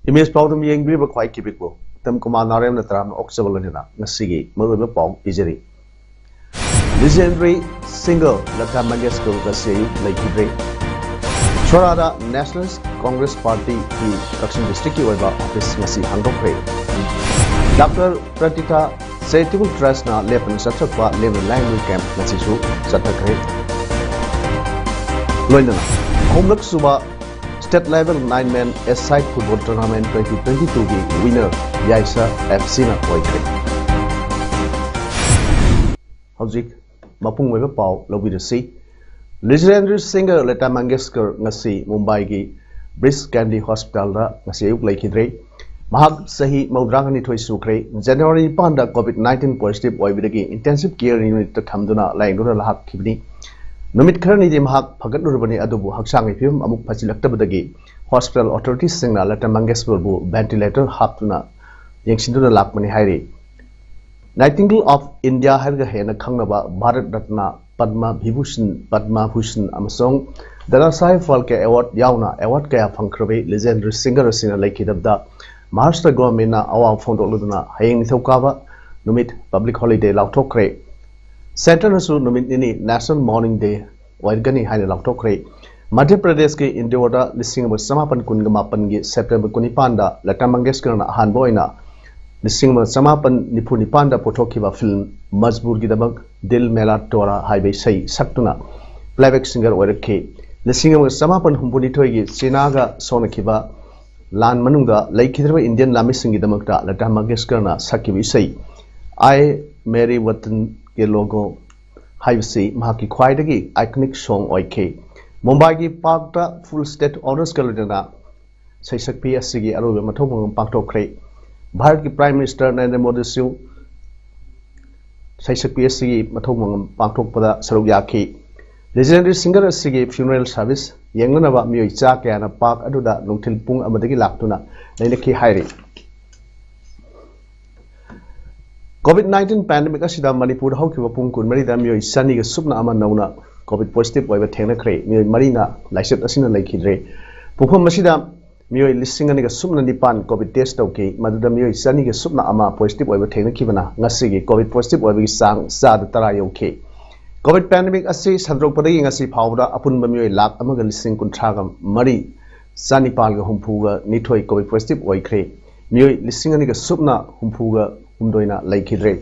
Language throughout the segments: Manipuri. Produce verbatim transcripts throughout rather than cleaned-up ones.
ꯏꯃꯦꯖ ꯄꯥꯎꯗꯝ ꯌꯦꯡꯕꯤꯔꯤꯕ ꯈ꯭ꯋꯥꯏ ꯀꯤꯕꯤꯛꯄꯨ ꯇꯝ ꯀꯨꯃꯥꯔ ꯅꯥꯔꯦꯝꯅ ꯇꯔꯥꯝꯅ ꯑꯣꯛꯆꯕ ꯂꯣꯏꯅꯅ ꯉꯁꯤꯒꯤ ꯃꯔꯨꯑꯣꯏꯕ ꯄꯥꯎ ꯄꯤꯖꯔꯤ꯫ Legendary singer ꯂꯇꯥ ꯃꯪꯒꯦꯁꯀꯔ ꯉꯁꯤ ꯑꯌꯨꯛ ꯂꯩꯈꯤꯗ꯭ꯔꯦ꯫ ꯁꯣꯔꯥꯗ National Congress Partyꯒꯤ ꯀꯛꯆꯤꯡ districtꯀꯤ ꯑꯣꯏꯕ office ꯉꯁꯤ ꯍꯥꯡꯗꯣꯛꯈ꯭ꯔꯦ꯫ ꯗꯣꯛꯇꯔ ꯄ꯭ꯔꯇꯤꯇꯥ Charitable Trustꯅ ꯂꯦꯞꯇꯅ ꯆꯠꯊꯔꯛꯄ ꯂꯦꯝꯅ ꯂꯥꯏꯌꯦꯡꯕꯒꯤ camp ꯉꯁꯤꯁꯨ ꯆꯠꯊꯈ꯭ꯔꯦ꯫ ꯂꯣꯏꯅꯅ ꯑꯍꯨꯝꯂꯛ ꯁꯨꯕ State Level Nine Man A-side Football Tournament twenty twenty-twoꯒꯤ winner ꯌꯥꯏꯁꯥ FCꯅ ꯑꯣꯏꯈ꯭ꯔꯦ꯫ ꯍꯧꯖꯤꯛ ꯃꯄꯨꯡ ꯑꯣꯏꯕ ꯄꯥꯎ ꯂꯧꯕꯤꯔꯁꯤ꯫ Legendary singer ꯂꯇꯥ ꯃꯪꯒꯦꯁꯀꯔ ꯉꯁꯤ ꯃꯨꯝꯕꯥꯏꯒꯤ ꯕ꯭ꯔꯤꯆ ꯀꯦꯟꯗꯤ ꯍꯣꯁꯄꯤꯇꯥꯜꯗ ꯉꯁꯤ ꯑꯌꯨꯛ ꯂꯩꯈꯤꯗ꯭ꯔꯦ꯫ ꯃꯍꯥꯛ ꯆꯍꯤ ꯃꯧꯗ꯭ꯔꯥꯒ ꯅꯤꯊꯣꯏ ꯁꯨꯈ꯭ꯔꯦ꯫ ꯖꯅꯋꯥꯔꯤ ꯅꯤꯄꯥꯟꯗ COVID nineteen positive ꯑꯣꯏꯕꯗꯒꯤ intensive care unitꯇ ꯊꯝꯗꯨꯅ ꯂꯥꯌꯦꯡꯗꯨꯅ ꯂꯥꯛꯈꯤꯕꯅꯤ꯫ ꯅꯨꯃꯤꯠ ꯈꯔꯅꯤꯗꯤ ꯃꯍꯥꯛ ꯐꯒꯠꯂꯨꯔꯕꯅꯤ, ꯑꯗꯨꯕꯨ ꯍꯛꯆꯥꯡꯒꯤ ꯐꯤꯕꯝ ꯑꯃꯨꯛ ꯐꯖꯤꯜꯂꯛꯇꯕꯗꯒꯤ hospital authoritiesꯁꯤꯡꯅ ꯂꯇꯥ ꯃꯪꯒꯦꯁꯀꯔꯕꯨ ventilator ꯍꯥꯞꯇꯨꯅ ꯌꯦꯡꯁꯤꯟꯗꯨꯅ ꯂꯥꯛꯄꯅꯤ ꯍꯥꯏꯔꯤ꯫ Nightingale of India ꯍꯥꯏꯔꯒ ꯍꯦꯟꯅ ꯈꯪꯅꯕ ꯚꯥꯔꯠ ꯔꯠꯅ, ꯄꯗꯃ ꯚꯤꯚꯨꯁꯟ, ꯄꯗꯃ ꯚꯨꯁꯟ ꯑꯃꯁꯨꯡ ꯗꯥꯗꯥ ꯁꯥꯍꯦꯕ ꯐꯥꯜꯀꯦ award ꯌꯥꯎꯅ award ꯀꯌꯥ ꯐꯪꯈ꯭ꯔꯕ legendary singer ꯑꯁꯤꯅ ꯂꯩꯈꯤꯗꯕꯗ ꯃꯍꯥꯔꯥꯁꯇ꯭ꯔ governmentꯅ ꯑꯋꯥꯕ ꯐꯣꯡꯗꯣꯛꯂꯗꯨꯅ ꯍꯌꯦꯡ ꯅꯤꯡꯊꯧꯀꯥꯕ ꯅꯨꯃꯤꯠ public holiday ꯂꯥꯎꯊꯣꯛꯈ꯭ꯔꯦ꯫ Centreꯅꯁꯨ ꯅꯨꯃꯤꯠ ꯅꯤꯅꯤ National Mourning Day ꯑꯣꯏꯒꯅꯤ ꯍꯥꯏꯅ ꯂꯥꯎꯊꯣꯛꯈ꯭ꯔꯦ꯫ ꯃꯙ꯭ꯌ ꯄ꯭ꯔꯗꯦꯁꯀꯤ ꯏꯟꯗꯣꯔꯗ ꯂꯤꯁꯤꯡ ꯑꯃ ꯆꯃꯥꯄꯟ ꯀꯨꯟꯒ ꯃꯥꯄꯟꯒꯤ September ꯀꯨꯟꯅꯤꯄꯥꯟꯗ ꯂꯇꯥ ꯃꯪꯒꯦꯁꯀꯔꯅ ꯑꯍꯥꯟꯕ ꯑꯣꯏꯅ ꯂꯤꯁꯤꯡ ꯑꯃ ꯆꯃꯥꯄꯟ ꯅꯤꯐꯨ ꯅꯤꯄꯥꯟꯗ ꯄꯨꯊꯣꯛꯈꯤꯕ film ꯃꯖꯕꯨꯔꯒꯤꯗꯃꯛ ꯗꯤꯜ ꯃꯦꯂꯥ ꯇꯣꯔꯥ ꯍꯥꯏꯕ ꯏꯁꯩ ꯁꯛꯇꯨꯅ playback singer ꯑꯣꯏꯔꯛꯈꯤ꯫ ꯂꯤꯁꯤꯡ ꯑꯃꯒ ꯆꯃꯥꯄꯟ ꯍꯨꯝꯐꯨꯅꯤꯊꯣꯏꯒꯤ ꯆꯤꯅꯥꯒ ꯁꯣꯛꯅꯈꯤꯕ ꯂꯥꯟ ꯃꯅꯨꯡꯗ ꯂꯩꯈꯤꯗ꯭ꯔꯕ Indian ꯂꯥꯟꯃꯤꯁꯤꯡꯒꯤꯗꯃꯛꯇ ꯂꯇꯥ ꯃꯪꯒꯦꯁꯀꯔꯅ ꯁꯛꯈꯤꯕ ꯏꯁꯩ ꯑꯥꯏ ꯃꯦꯔꯦ ꯋꯇꯟ ꯀꯦ ꯂꯣꯒꯣ ꯍꯥꯏꯕꯁꯤ ꯃꯍꯥꯛꯀꯤ ꯈ꯭ꯋꯥꯏꯗꯒꯤ iconic song ꯑꯣꯏꯈꯤ꯫ ꯃꯨꯝꯕꯥꯏꯒꯤ parkꯇ full state honorsꯀ ꯂꯣꯏꯅꯅ ꯁꯩꯁꯛꯄꯤ ꯑꯁꯤꯒꯤ ꯑꯔꯣꯏꯕ ꯃꯊꯧ ꯃꯉꯝ ꯄꯥꯡꯊꯣꯛꯈ꯭ꯔꯦ꯫ ꯚꯥꯔꯠꯀꯤ Prime Minister ꯅꯔꯦꯟꯗ꯭ꯔ ꯃꯣꯗꯤꯁꯨ ꯁꯩꯁꯛꯄꯤ ꯑꯁꯤꯒꯤ ꯃꯊꯧ ꯃꯉꯝ ꯄꯥꯡꯊꯣꯛꯄꯗ ꯁꯔꯨꯛ ꯌꯥꯈꯤ꯫ Legendary singer ꯑꯁꯤꯒꯤ funeral service ꯌꯦꯡꯅꯅꯕ ꯃꯤꯑꯣꯏ ꯆꯥ ꯀꯌꯥꯅ park ꯑꯗꯨꯗ ꯅꯨꯡꯊꯤꯜ ꯄꯨꯡ ꯑꯃꯗꯒꯤ ꯂꯥꯛꯇꯨꯅ ꯂꯩꯅꯈꯤ ꯍꯥꯏꯔꯤ꯫ COVID nineteen pandemic ꯑꯁꯤꯗ ꯃꯅꯤꯄꯨꯔꯗ ꯍꯧꯈꯤꯕ ꯄꯨꯡ ꯀꯨꯟꯃꯔꯤꯗ ꯃꯤꯑꯣꯏ ꯆꯅꯤꯒ ꯁꯨꯞꯅ ꯑꯃ ꯅꯧꯅ COVID positive ꯑꯣꯏꯕ ꯊꯦꯡꯅꯈ꯭ꯔꯦ꯫ ꯃꯤꯑꯣꯏ ꯃꯔꯤꯅ ꯂꯥꯏꯆꯠ ꯑꯁꯤꯅ ꯂꯩꯈꯤꯗ꯭ꯔꯦ꯫ ꯄꯨꯡꯐꯝ ꯑꯁꯤꯗ ꯃꯤꯑꯣꯏ ꯂꯤꯁꯤꯡ ꯑꯅꯤꯒ ꯁꯨꯞꯅ ꯅꯤꯄꯥꯟ COVID test ꯇꯧꯈꯤ꯫ ꯃꯗꯨꯗ ꯃꯤꯑꯣꯏ ꯆꯅꯤꯒ ꯁꯨꯞꯅ ꯑꯃ positive ꯑꯣꯏꯕ ꯊꯦꯡꯅꯈꯤꯕꯅ ꯉꯁꯤꯒꯤ COVID positive ꯑꯣꯏꯕꯒꯤ ꯆꯥꯡ ꯆꯥꯗ ꯇꯔꯥ ꯌꯧꯈꯤ꯫ COVID pandemic ꯑꯁꯤ ꯁꯟꯗꯣꯛꯄꯗꯒꯤ ꯉꯁꯤ ꯐꯥꯎꯕꯗ ꯑꯄꯨꯟꯕ ꯃꯤꯑꯣꯏ ꯂꯥꯈ ꯑꯃꯒ ꯂꯤꯁꯤꯡ ꯀꯨꯟꯊ꯭ꯔꯥꯒ ꯃꯔꯤ ꯆꯥꯅꯤꯄꯥꯜꯒ ꯍꯨꯝꯐꯨꯒ ꯅꯤꯊꯣꯏ COVID positive ꯑꯣꯏꯈ꯭ꯔꯦ꯫ ꯃꯤꯑꯣꯏ ꯂꯤꯁꯤꯡ ꯑꯅꯤꯒ ꯁꯨꯞꯅ ꯍꯨꯝꯐꯨꯒ ꯍꯨꯝꯗꯣꯏꯅ ꯂꯩꯈꯤꯗ꯭ꯔꯦ꯫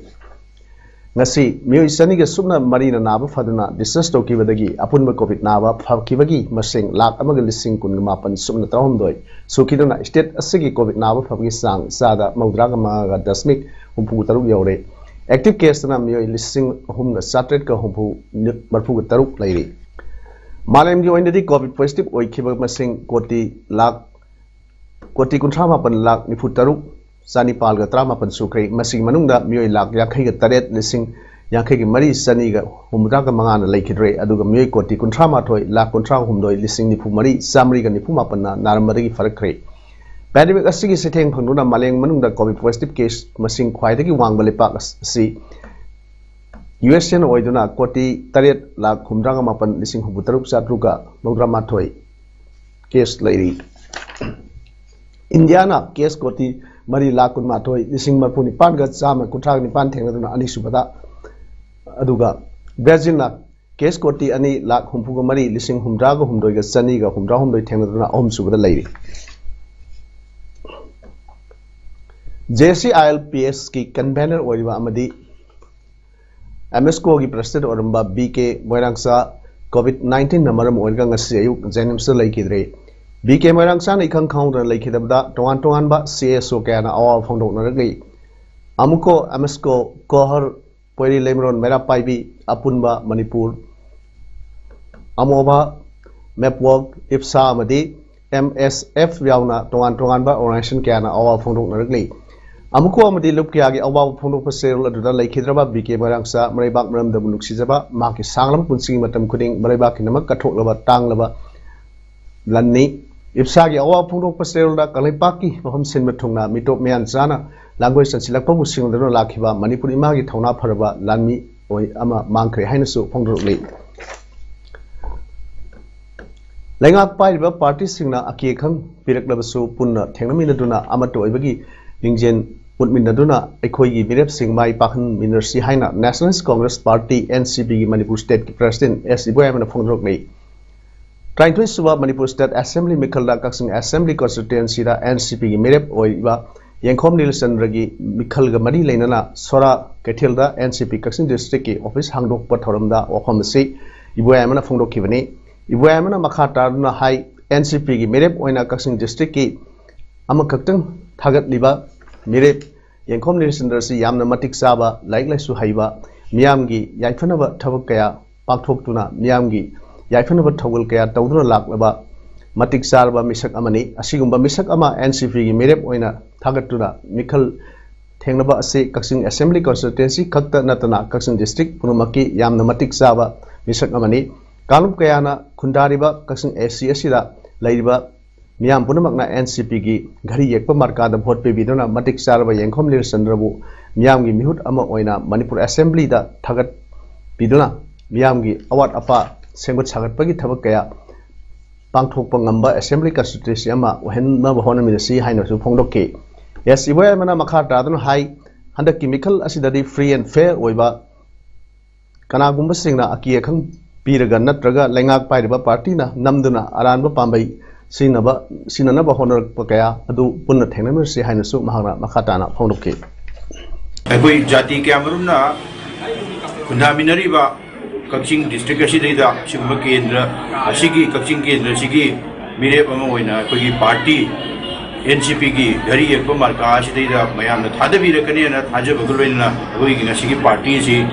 ꯉꯁꯤ ꯃꯤꯑꯣꯏ ꯆꯅꯤꯒ ꯁꯨꯞꯅ ꯃꯔꯤꯅ ꯅꯥꯕ ꯐꯗꯨꯅ discharge ꯇꯧꯈꯤꯕꯗꯒꯤ ꯑꯄꯨꯟꯕ COVID ꯅꯥꯕ ꯐꯈꯤꯕꯒꯤ ꯃꯁꯤꯡ ꯂꯥꯈ ꯑꯃꯒ ꯂꯤꯁꯤꯡ ꯀꯨꯟꯒ ꯃꯥꯄꯟ ꯁꯨꯞꯅ ꯇꯔꯥꯍꯨꯝꯗꯣꯏ ꯁꯨꯈꯤꯗꯨꯅ state ꯑꯁꯤꯒꯤ COVID ꯅꯥꯕ ꯐꯕꯒꯤ ꯆꯥꯡ ꯆꯥꯗ ꯃꯧꯗ꯭ꯔꯥꯒ ꯃꯉꯥꯒ ꯗꯁꯃꯤꯛ ꯍꯨꯝꯐꯨ ꯇꯔꯨꯛ ꯌꯧꯔꯦ꯫ Active caseꯇꯅ ꯃꯤꯑꯣꯏ ꯂꯤꯁꯤꯡ ꯑꯍꯨꯝꯒ ꯆꯥꯇ꯭ꯔꯦꯠꯀ ꯍꯨꯝꯐꯨ ꯃꯔꯤꯐꯨꯒ ꯇꯔꯨꯛ ꯂꯩꯔꯤ꯫ ꯃꯥꯂꯦꯝꯒꯤ ꯑꯣꯏꯅꯗꯤ COVID positive ꯑꯣꯏꯈꯤꯕ ꯃꯁꯤꯡ ꯀꯣꯇꯤ ꯂꯥꯈ ꯀꯣꯇꯤ ꯀꯨꯟꯊ꯭ꯔꯥ ꯃꯥꯄꯟ ꯂꯥꯈ ꯅꯤꯐꯨ ꯇꯔꯨꯛ ꯆꯥꯅꯤꯄꯥꯜꯒ ꯇꯔꯥꯃꯥꯄꯟ ꯁꯨꯈ꯭ꯔꯦ꯫ ꯃꯁꯤꯒꯤ ꯃꯅꯨꯡꯗ ꯃꯤꯑꯣꯏ ꯂꯥꯈ ꯌꯥꯡꯈꯩꯒ ꯇꯔꯦꯠ ꯂꯤꯁꯤꯡ ꯌꯥꯡꯈꯩꯒ ꯃꯔꯤ ꯆꯅꯤꯒ ꯍꯨꯝꯐꯨꯇꯔꯥꯒ ꯃꯉꯥꯅ ꯂꯩꯈꯤꯗ꯭ꯔꯦ, ꯑꯗꯨꯒ ꯃꯤꯑꯣꯏ ꯀꯣꯇꯤ ꯀꯨꯟꯊ꯭ꯔꯥ ꯃꯥꯊꯣꯏ ꯂꯥꯈ ꯀꯨꯟꯊ꯭ꯔꯥ ꯍꯨꯝꯗꯣꯏ ꯂꯤꯁꯤꯡ ꯅꯤꯐꯨ ꯃꯔꯤ ꯆꯥꯃꯔꯤꯒ ꯅꯤꯐꯨ ꯃꯥꯄꯟꯅ ꯅꯥꯔꯝꯕꯗꯒꯤ ꯐꯔꯛꯈ꯭ꯔꯦ꯫ Pandemic ꯑꯁꯤꯒꯤ ꯆꯩꯊꯦꯡ ꯐꯪꯗꯨꯅ ꯃꯥꯂꯦꯝ ꯃꯅꯨꯡꯗ COVID positive case ꯃꯁꯤꯡ ꯈ꯭ꯋꯥꯏꯗꯒꯤ ꯋꯥꯡꯕ ꯂꯩꯄꯥꯛ ꯑꯁꯤ USAꯅ ꯑꯣꯏꯗꯨꯅ ꯀꯣꯇꯤ ꯇꯔꯦꯠ ꯂꯥꯈ ꯍꯨꯝꯐꯨꯇꯔꯥꯒ ꯃꯥꯄꯟ ꯂꯤꯁꯤꯡ ꯍꯨꯝꯐꯨꯇꯔꯨꯛ ꯆꯥꯇ꯭ꯔꯨꯛꯀ ꯃꯧꯗ꯭ꯔꯥ ꯃꯥꯊꯣꯏ case ꯂꯩꯔꯤ꯫ ꯏꯟꯗꯤꯌꯥꯅ case ꯀꯣꯇꯤ ꯃꯔꯤ ꯂꯥꯈ ꯀꯨꯟꯃꯥꯊꯣꯏ ꯂꯤꯁꯤꯡ ꯃꯔꯤꯐꯨ ꯅꯤꯄꯥꯟꯒ ꯆꯥꯝꯃ ꯀꯨꯟꯊ꯭ꯔꯥ ꯅꯤꯄꯥꯟ ꯊꯦꯡꯅꯗꯨꯅ ꯑꯅꯤꯁꯨꯕꯗ, ꯑꯗꯨꯒ ꯕ꯭ꯔꯥꯖꯤꯜꯅ case ꯀꯣꯇꯤ ꯑꯅꯤ ꯂꯥꯈ ꯍꯨꯝꯐꯨꯒ ꯃꯔꯤ ꯂꯤꯁꯤꯡ ꯍꯨꯝꯐꯨꯇꯔꯥꯒ ꯍꯨꯝꯗꯣꯏꯒ ꯆꯅꯤꯒ ꯍꯨꯝꯐꯨꯇꯔꯥ ꯍꯨꯝꯗꯣꯏ ꯊꯦꯡꯅꯗꯨꯅ ꯑꯍꯨꯝꯁꯨꯕꯗ ꯂꯩꯔꯤ꯫ JCILPSꯀꯤ convener ꯑꯣꯏꯔꯤꯕ ꯑꯃꯗꯤ MSCOꯒꯤ president ꯑꯣꯏꯔꯝꯕ BK ꯃꯣꯏꯔꯥꯡꯆꯥ COVID nineteenꯅ ꯃꯔꯝ ꯑꯣꯏꯔꯒ ꯉꯁꯤ ꯑꯌꯨꯛ JNIMSꯇ ꯂꯩꯈꯤꯗ꯭ꯔꯦ꯫ BK ꯃꯣꯏꯔꯥꯡꯆꯥꯅ ꯏꯈꯪ ꯈꯪꯍꯧꯗꯅ ꯂꯩꯈꯤꯗꯕꯗ ꯇꯣꯉꯥꯟ ꯇꯣꯉꯥꯟꯕ CSO ꯀꯌꯥꯅ ꯑꯋꯥꯕ ꯐꯣꯡꯗꯣꯛꯅꯔꯛꯂꯤ꯫ ꯑꯃꯨꯀꯣ, MSCO, ꯀꯣꯍꯔ, ꯄꯣꯏꯔꯤ ꯂꯩꯃꯔꯣꯟ ꯃꯩꯔꯥ ꯄꯥꯏꯕꯤ, ꯑꯄꯨꯟꯕ ꯃꯅꯤꯄꯨꯔ, ꯑꯃꯣꯕ, MEPWOC, IPSA ꯑꯃꯗꯤ ꯑꯦꯝ ꯑꯦꯁ ꯑꯦꯐ ꯌꯥꯎꯅ ꯇꯣꯉꯥꯟ ꯇꯣꯉꯥꯟꯕ ꯑꯣꯔꯒꯅꯥꯏꯖꯦꯁꯟ ꯀꯌꯥꯅ ꯑꯋꯥꯕ ꯐꯣꯡꯗꯣꯛꯅꯔꯛꯂꯤ꯫ ꯑꯃꯨꯛ ꯑꯃꯗꯤ ꯂꯨꯞ ꯀꯌꯥꯒꯤ ꯑꯋꯥꯕ ꯐꯣꯡꯗꯣꯛꯄ ꯆꯦꯔꯣꯜ ꯑꯗꯨꯗ ꯂꯩꯈꯤꯗ꯭ꯔꯕ ꯕꯤ ꯀꯦ ꯃꯣꯏꯔꯥꯡꯆꯥ ꯃꯔꯩꯕꯥꯛ ꯃꯔꯝꯗꯕꯨ ꯅꯨꯡꯁꯤꯖꯕ, ꯃꯍꯥꯛꯀꯤ ꯁꯥꯡꯂꯕ ꯄꯨꯟꯁꯤꯒꯤ ꯃꯇꯝ ꯈꯨꯗꯤꯡ ꯃꯔꯩꯕꯥꯛꯀꯤꯗꯃꯛ ꯀꯠꯊꯣꯛꯂꯕ ꯇꯥꯡꯂꯕ ꯂꯟꯅꯤ꯫ ꯏꯞꯁꯥꯒꯤ ꯑꯋꯥꯕ ꯐꯣꯡꯗꯣꯛꯄ ꯆꯦꯔꯣꯜꯗ ꯀꯪꯂꯩꯄꯥꯛꯀꯤ ꯃꯐꯝ ꯁꯤꯟꯕ ꯊꯨꯡꯅ ꯃꯤꯇꯣꯞ ꯃꯤꯌꯥꯟ ꯆꯥꯅ ꯂꯥꯡꯒꯣꯏ ꯆꯟꯁꯤꯜꯂꯛꯄꯕꯨ ꯁꯤꯡꯅꯗꯨꯅ ꯂꯥꯛꯈꯤꯕ ꯃꯅꯤꯄꯨꯔ ꯏꯃꯥꯒꯤ ꯊꯧꯅꯥ ꯐꯔꯕ ꯂꯥꯟꯃꯤ ꯑꯣꯏ ꯑꯃ ꯃꯥꯡꯈ꯭ꯔꯦ ꯍꯥꯏꯅꯁꯨ ꯐꯣꯡꯗꯣꯔꯛꯂꯤ꯫ ꯂꯩꯉꯥꯛ ꯄꯥꯏꯔꯤꯕ ꯄꯥꯔꯇꯤꯁꯤꯡꯅ ꯑꯀꯤ ꯑꯈꯪ ꯄꯤꯔꯛꯂꯕꯁꯨ ꯄꯨꯟꯅ ꯊꯦꯡꯅꯃꯤꯟꯅꯗꯨꯅ ꯑꯃꯠꯇ ꯑꯣꯏꯕꯒꯤ ꯂꯤꯡꯖꯦꯜ ꯎꯠꯃꯤꯟꯅꯗꯨꯅ ꯑꯩꯈꯣꯏꯒꯤ ꯃꯤꯔꯦꯞꯁꯤꯡ ꯃꯥꯏ ꯄꯥꯛꯍꯟꯃꯤꯟꯅꯔꯁꯤ ꯍꯥꯏꯅ Nationalist Congress Party, N C P ꯒꯤ ꯃꯅꯤꯄꯨꯔ ꯁ꯭ꯇꯦꯠꯀꯤ ꯄ꯭ꯔꯦꯁꯤꯗꯦꯟ ꯑꯦꯁ ꯏꯕꯣꯌꯥꯏꯃꯅ ꯐꯣꯡꯗꯣꯔꯛꯂꯤ꯫ ꯇꯔꯥꯅꯤꯊꯣꯏ ꯁꯨꯕ ꯃꯅꯤꯄꯨꯔ ꯁ꯭ꯇꯦꯠ ꯑꯦꯁꯦꯝꯕ꯭ꯂꯤ ꯃꯤꯈꯜꯗ ꯀꯛꯆꯤꯡ ꯑꯦꯁꯦꯝꯕ꯭ꯂꯤ ꯀꯟꯁꯇꯤꯇ꯭ꯋꯦꯟꯁꯤꯗ N C P ꯒꯤ ꯃꯤꯔꯦꯞ ꯑꯣꯏꯔꯤꯕ ꯌꯦꯡꯈꯣꯝ ꯅꯤꯂꯆꯟꯗ꯭ꯔꯒꯤ ꯃꯤꯈꯜꯒ ꯃꯔꯤ ꯂꯩꯅꯅ ꯁꯣꯔꯥ ꯀꯩꯊꯦꯜꯗ N C P ꯀꯛꯆꯤꯡ ꯗꯤꯁꯇ꯭ꯔꯤꯛꯀꯤ ꯑꯣꯐꯤꯁ ꯍꯥꯡꯗꯣꯛꯄ ꯊꯧꯔꯝꯗ ꯋꯥꯐꯝ ꯑꯁꯤ ꯏꯕꯣꯌꯥꯏꯃꯅ ꯐꯣꯡꯗꯣꯛꯈꯤꯕꯅꯤ꯫ ꯏꯕꯣꯌꯥꯏꯃꯅ ꯃꯈꯥ ꯇꯥꯗꯨꯅ ꯍꯥꯏ, N C P ꯒꯤ ꯃꯤꯔꯦꯞ ꯑꯣꯏꯅ ꯀꯛꯆꯤꯡ ꯗꯤꯁꯇ꯭ꯔꯤꯛꯀꯤ ꯑꯃꯈꯛꯇꯪ ꯊꯥꯒꯠꯂꯤꯕ ꯃꯤꯔꯦꯞ ꯌꯦꯡꯈꯣꯝ ꯅꯤꯂꯆꯟꯗ꯭ꯔ ꯑꯁꯤ ꯌꯥꯝꯅ ꯃꯇꯤꯛ ꯆꯥꯕ, ꯂꯥꯏꯔꯤꯛ ꯂꯥꯏꯁꯨ ꯍꯩꯕ, ꯃꯤꯌꯥꯝꯒꯤ ꯌꯥꯏꯐꯅꯕ ꯊꯕꯛ ꯀꯌꯥ ꯄꯥꯡꯊꯣꯛꯇꯨꯅ, ꯃꯤꯌꯥꯝꯒꯤ ꯌꯥꯏꯐꯅꯕ ꯊꯧꯒꯜ ꯀꯌꯥ ꯇꯧꯗꯨꯅ ꯂꯥꯛꯂꯕ ꯃꯇꯤꯛ ꯆꯥꯔꯕ ꯃꯤꯁꯛ ꯑꯃꯅꯤ꯫ ꯑꯁꯤꯒꯨꯝꯕ ꯃꯤꯁꯛ ꯑꯃ N C P ꯒꯤ ꯃꯤꯔꯦꯞ ꯑꯣꯏꯅ ꯊꯥꯒꯠꯇꯨꯅ ꯃꯤꯈꯜ ꯊꯦꯡꯅꯕ ꯑꯁꯤ ꯀꯛꯆꯤꯡ ꯑꯦꯁꯦꯝꯕ꯭ꯂꯤ ꯀꯟꯁꯇꯤꯇ꯭ꯋꯦꯟꯁꯤ ꯈꯛꯇ ꯅꯠꯇꯅ ꯀꯛꯆꯤꯡ ꯗꯤꯁꯇ꯭ꯔꯤꯛ ꯄꯨꯝꯅꯃꯛꯀꯤ ꯌꯥꯝꯅ ꯃꯇꯤꯛ ꯆꯥꯕ ꯃꯤꯁꯛ ꯑꯃꯅꯤ꯫ ꯀꯥꯡꯂꯨꯞ ꯀꯌꯥꯅ ꯈꯨꯟꯗꯥꯔꯤꯕ ꯀꯛꯆꯤꯡ A C ꯑꯁꯤꯗ ꯂꯩꯔꯤꯕ ꯃꯤꯌꯥꯝ ꯄꯨꯝꯅꯃꯛꯅ N C P ꯒꯤ ꯘꯔꯤ ꯌꯦꯛꯄ ꯃꯥꯔꯀꯥꯗ ꯚꯣꯠ ꯄꯤꯕꯤꯗꯨꯅ ꯃꯇꯤꯛ ꯆꯥꯔꯕ ꯌꯦꯡꯈꯣꯝ ꯅꯤꯂꯆꯟꯗ꯭ꯔꯕꯨ ꯃꯤꯌꯥꯝꯒꯤ ꯃꯤꯍꯨꯠ ꯑꯃ ꯑꯣꯏꯅ ꯃꯅꯤꯄꯨꯔ ꯑꯦꯁꯦꯝꯕ꯭ꯂꯤꯗ ꯊꯥꯒꯠꯄꯤꯗꯨꯅ ꯃꯤꯌꯥꯝꯒꯤ ꯑꯋꯥꯠ ꯑꯄꯥ ꯁꯦꯝꯒꯠ ꯁꯥꯒꯠꯄꯒꯤ ꯊꯕꯛ ꯀꯌꯥ ꯄꯥꯡꯊꯣꯛꯄ ꯉꯝꯕ ꯑꯦꯁꯦꯝꯕ꯭ꯂꯤ ꯀꯟꯁꯇꯤꯇ꯭ꯋꯦꯟꯁꯤ ꯑꯃ ꯑꯣꯏꯍꯟꯅꯕ ꯍꯣꯠꯅꯃꯤꯟꯅꯁꯤ ꯍꯥꯏꯅꯁꯨ ꯐꯣꯡꯗꯣꯛꯈꯤ꯫ ꯑꯦꯁ ꯏꯕꯣꯌꯥꯏꯃꯅ ꯃꯈꯥ ꯇꯥꯗꯨꯅ ꯍꯥꯏ, ꯍꯟꯗꯛꯀꯤ ꯃꯤꯈꯜ ꯑꯁꯤꯗꯗꯤ free and fair ꯑꯣꯏꯕ, ꯀꯅꯥꯒꯨꯝꯕꯁꯤꯡꯅ ꯑꯀꯤ ꯑꯈꯪ ꯄꯤꯔꯒ ꯅꯠꯇ꯭ꯔꯒ ꯂꯩꯉꯥꯛ ꯄꯥꯏꯔꯤꯕ ꯄꯥꯔꯇꯤꯅ ꯅꯝꯗꯨꯅ ꯑꯔꯥꯟꯕ ꯄꯥꯝꯕꯩ ꯁꯤꯖꯤꯟꯅꯕ, ꯁꯤꯖꯤꯟꯅꯅꯕ ꯍꯣꯠꯅꯔꯛꯄ ꯀꯌꯥ ꯑꯗꯨ ꯄꯨꯟꯅ ꯊꯦꯡꯅꯃꯤꯟꯅꯁꯤ ꯍꯥꯏꯅꯁꯨ ꯃꯍꯥꯛꯅ ꯃꯈꯥ ꯇꯥꯅ ꯐꯣꯡꯗꯣꯛꯈꯤ꯫ ꯑꯩꯈꯣꯏ ꯖꯥꯇꯤ ꯀꯌꯥꯃꯔꯨꯝꯅ ꯈꯨꯟꯗꯥꯃꯤꯟꯅꯔꯤꯕ ꯀꯛꯆꯤꯡ ꯗꯤꯁꯇ꯭ꯔꯤꯛ ꯑꯁꯤꯗꯩꯗ ꯁꯤꯒꯨꯝꯕ ꯀꯦꯟꯗ꯭ꯔ ꯑꯁꯤꯒꯤ, ꯀꯛꯆꯤꯡ ꯀꯦꯟꯗ꯭ꯔ ꯑꯁꯤꯒꯤ ꯃꯤꯔꯦꯞ ꯑꯃ ꯑꯣꯏꯅ ꯑꯩꯈꯣꯏꯒꯤ ꯄꯥꯔꯇꯤ N C P ꯒꯤ ꯘꯔꯤ ꯌꯦꯛꯄ ꯃꯥꯔꯀꯥ ꯑꯁꯤꯗꯩꯗ ꯃꯌꯥꯝꯅ ꯊꯥꯗꯕꯤꯔꯛꯀꯅꯤ ꯍꯥꯏꯅ ꯊꯥꯖꯕꯒ ꯂꯣꯏꯅꯅ ꯑꯩꯈꯣꯏꯒꯤ ꯉꯁꯤꯒꯤ ꯄꯥꯔꯇꯤ ꯑꯁꯤꯒꯤ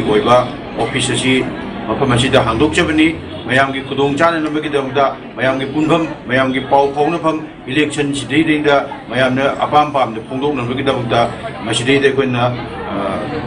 ꯑꯣꯏꯕ ꯑꯣꯐꯤꯁ ꯑꯁꯤ ꯃꯐꯝ ꯑꯁꯤꯗ ꯍꯥꯡꯗꯣꯛꯆꯕꯅꯤ꯫ ꯃꯌꯥꯝꯒꯤ ꯈꯨꯗꯣꯡ ꯆꯥꯅꯅꯕꯒꯤꯗꯃꯛꯇ, ꯃꯌꯥꯝꯒꯤ ꯄꯨꯟꯐꯝ, ꯃꯌꯥꯝꯒꯤ ꯄꯥꯎ ꯐꯥꯎꯅꯐꯝ, ꯏꯂꯦꯛꯁꯟ ꯁꯤꯗꯩꯗꯩꯗ ꯃꯌꯥꯝꯅ ꯑꯄꯥꯝ ꯄꯥꯝꯗ ꯐꯣꯡꯗꯣꯛꯅꯕꯒꯤꯗꯃꯛꯇ ꯃꯁꯤꯗꯩꯗ ꯑꯩꯈꯣꯏꯅ, ꯑ,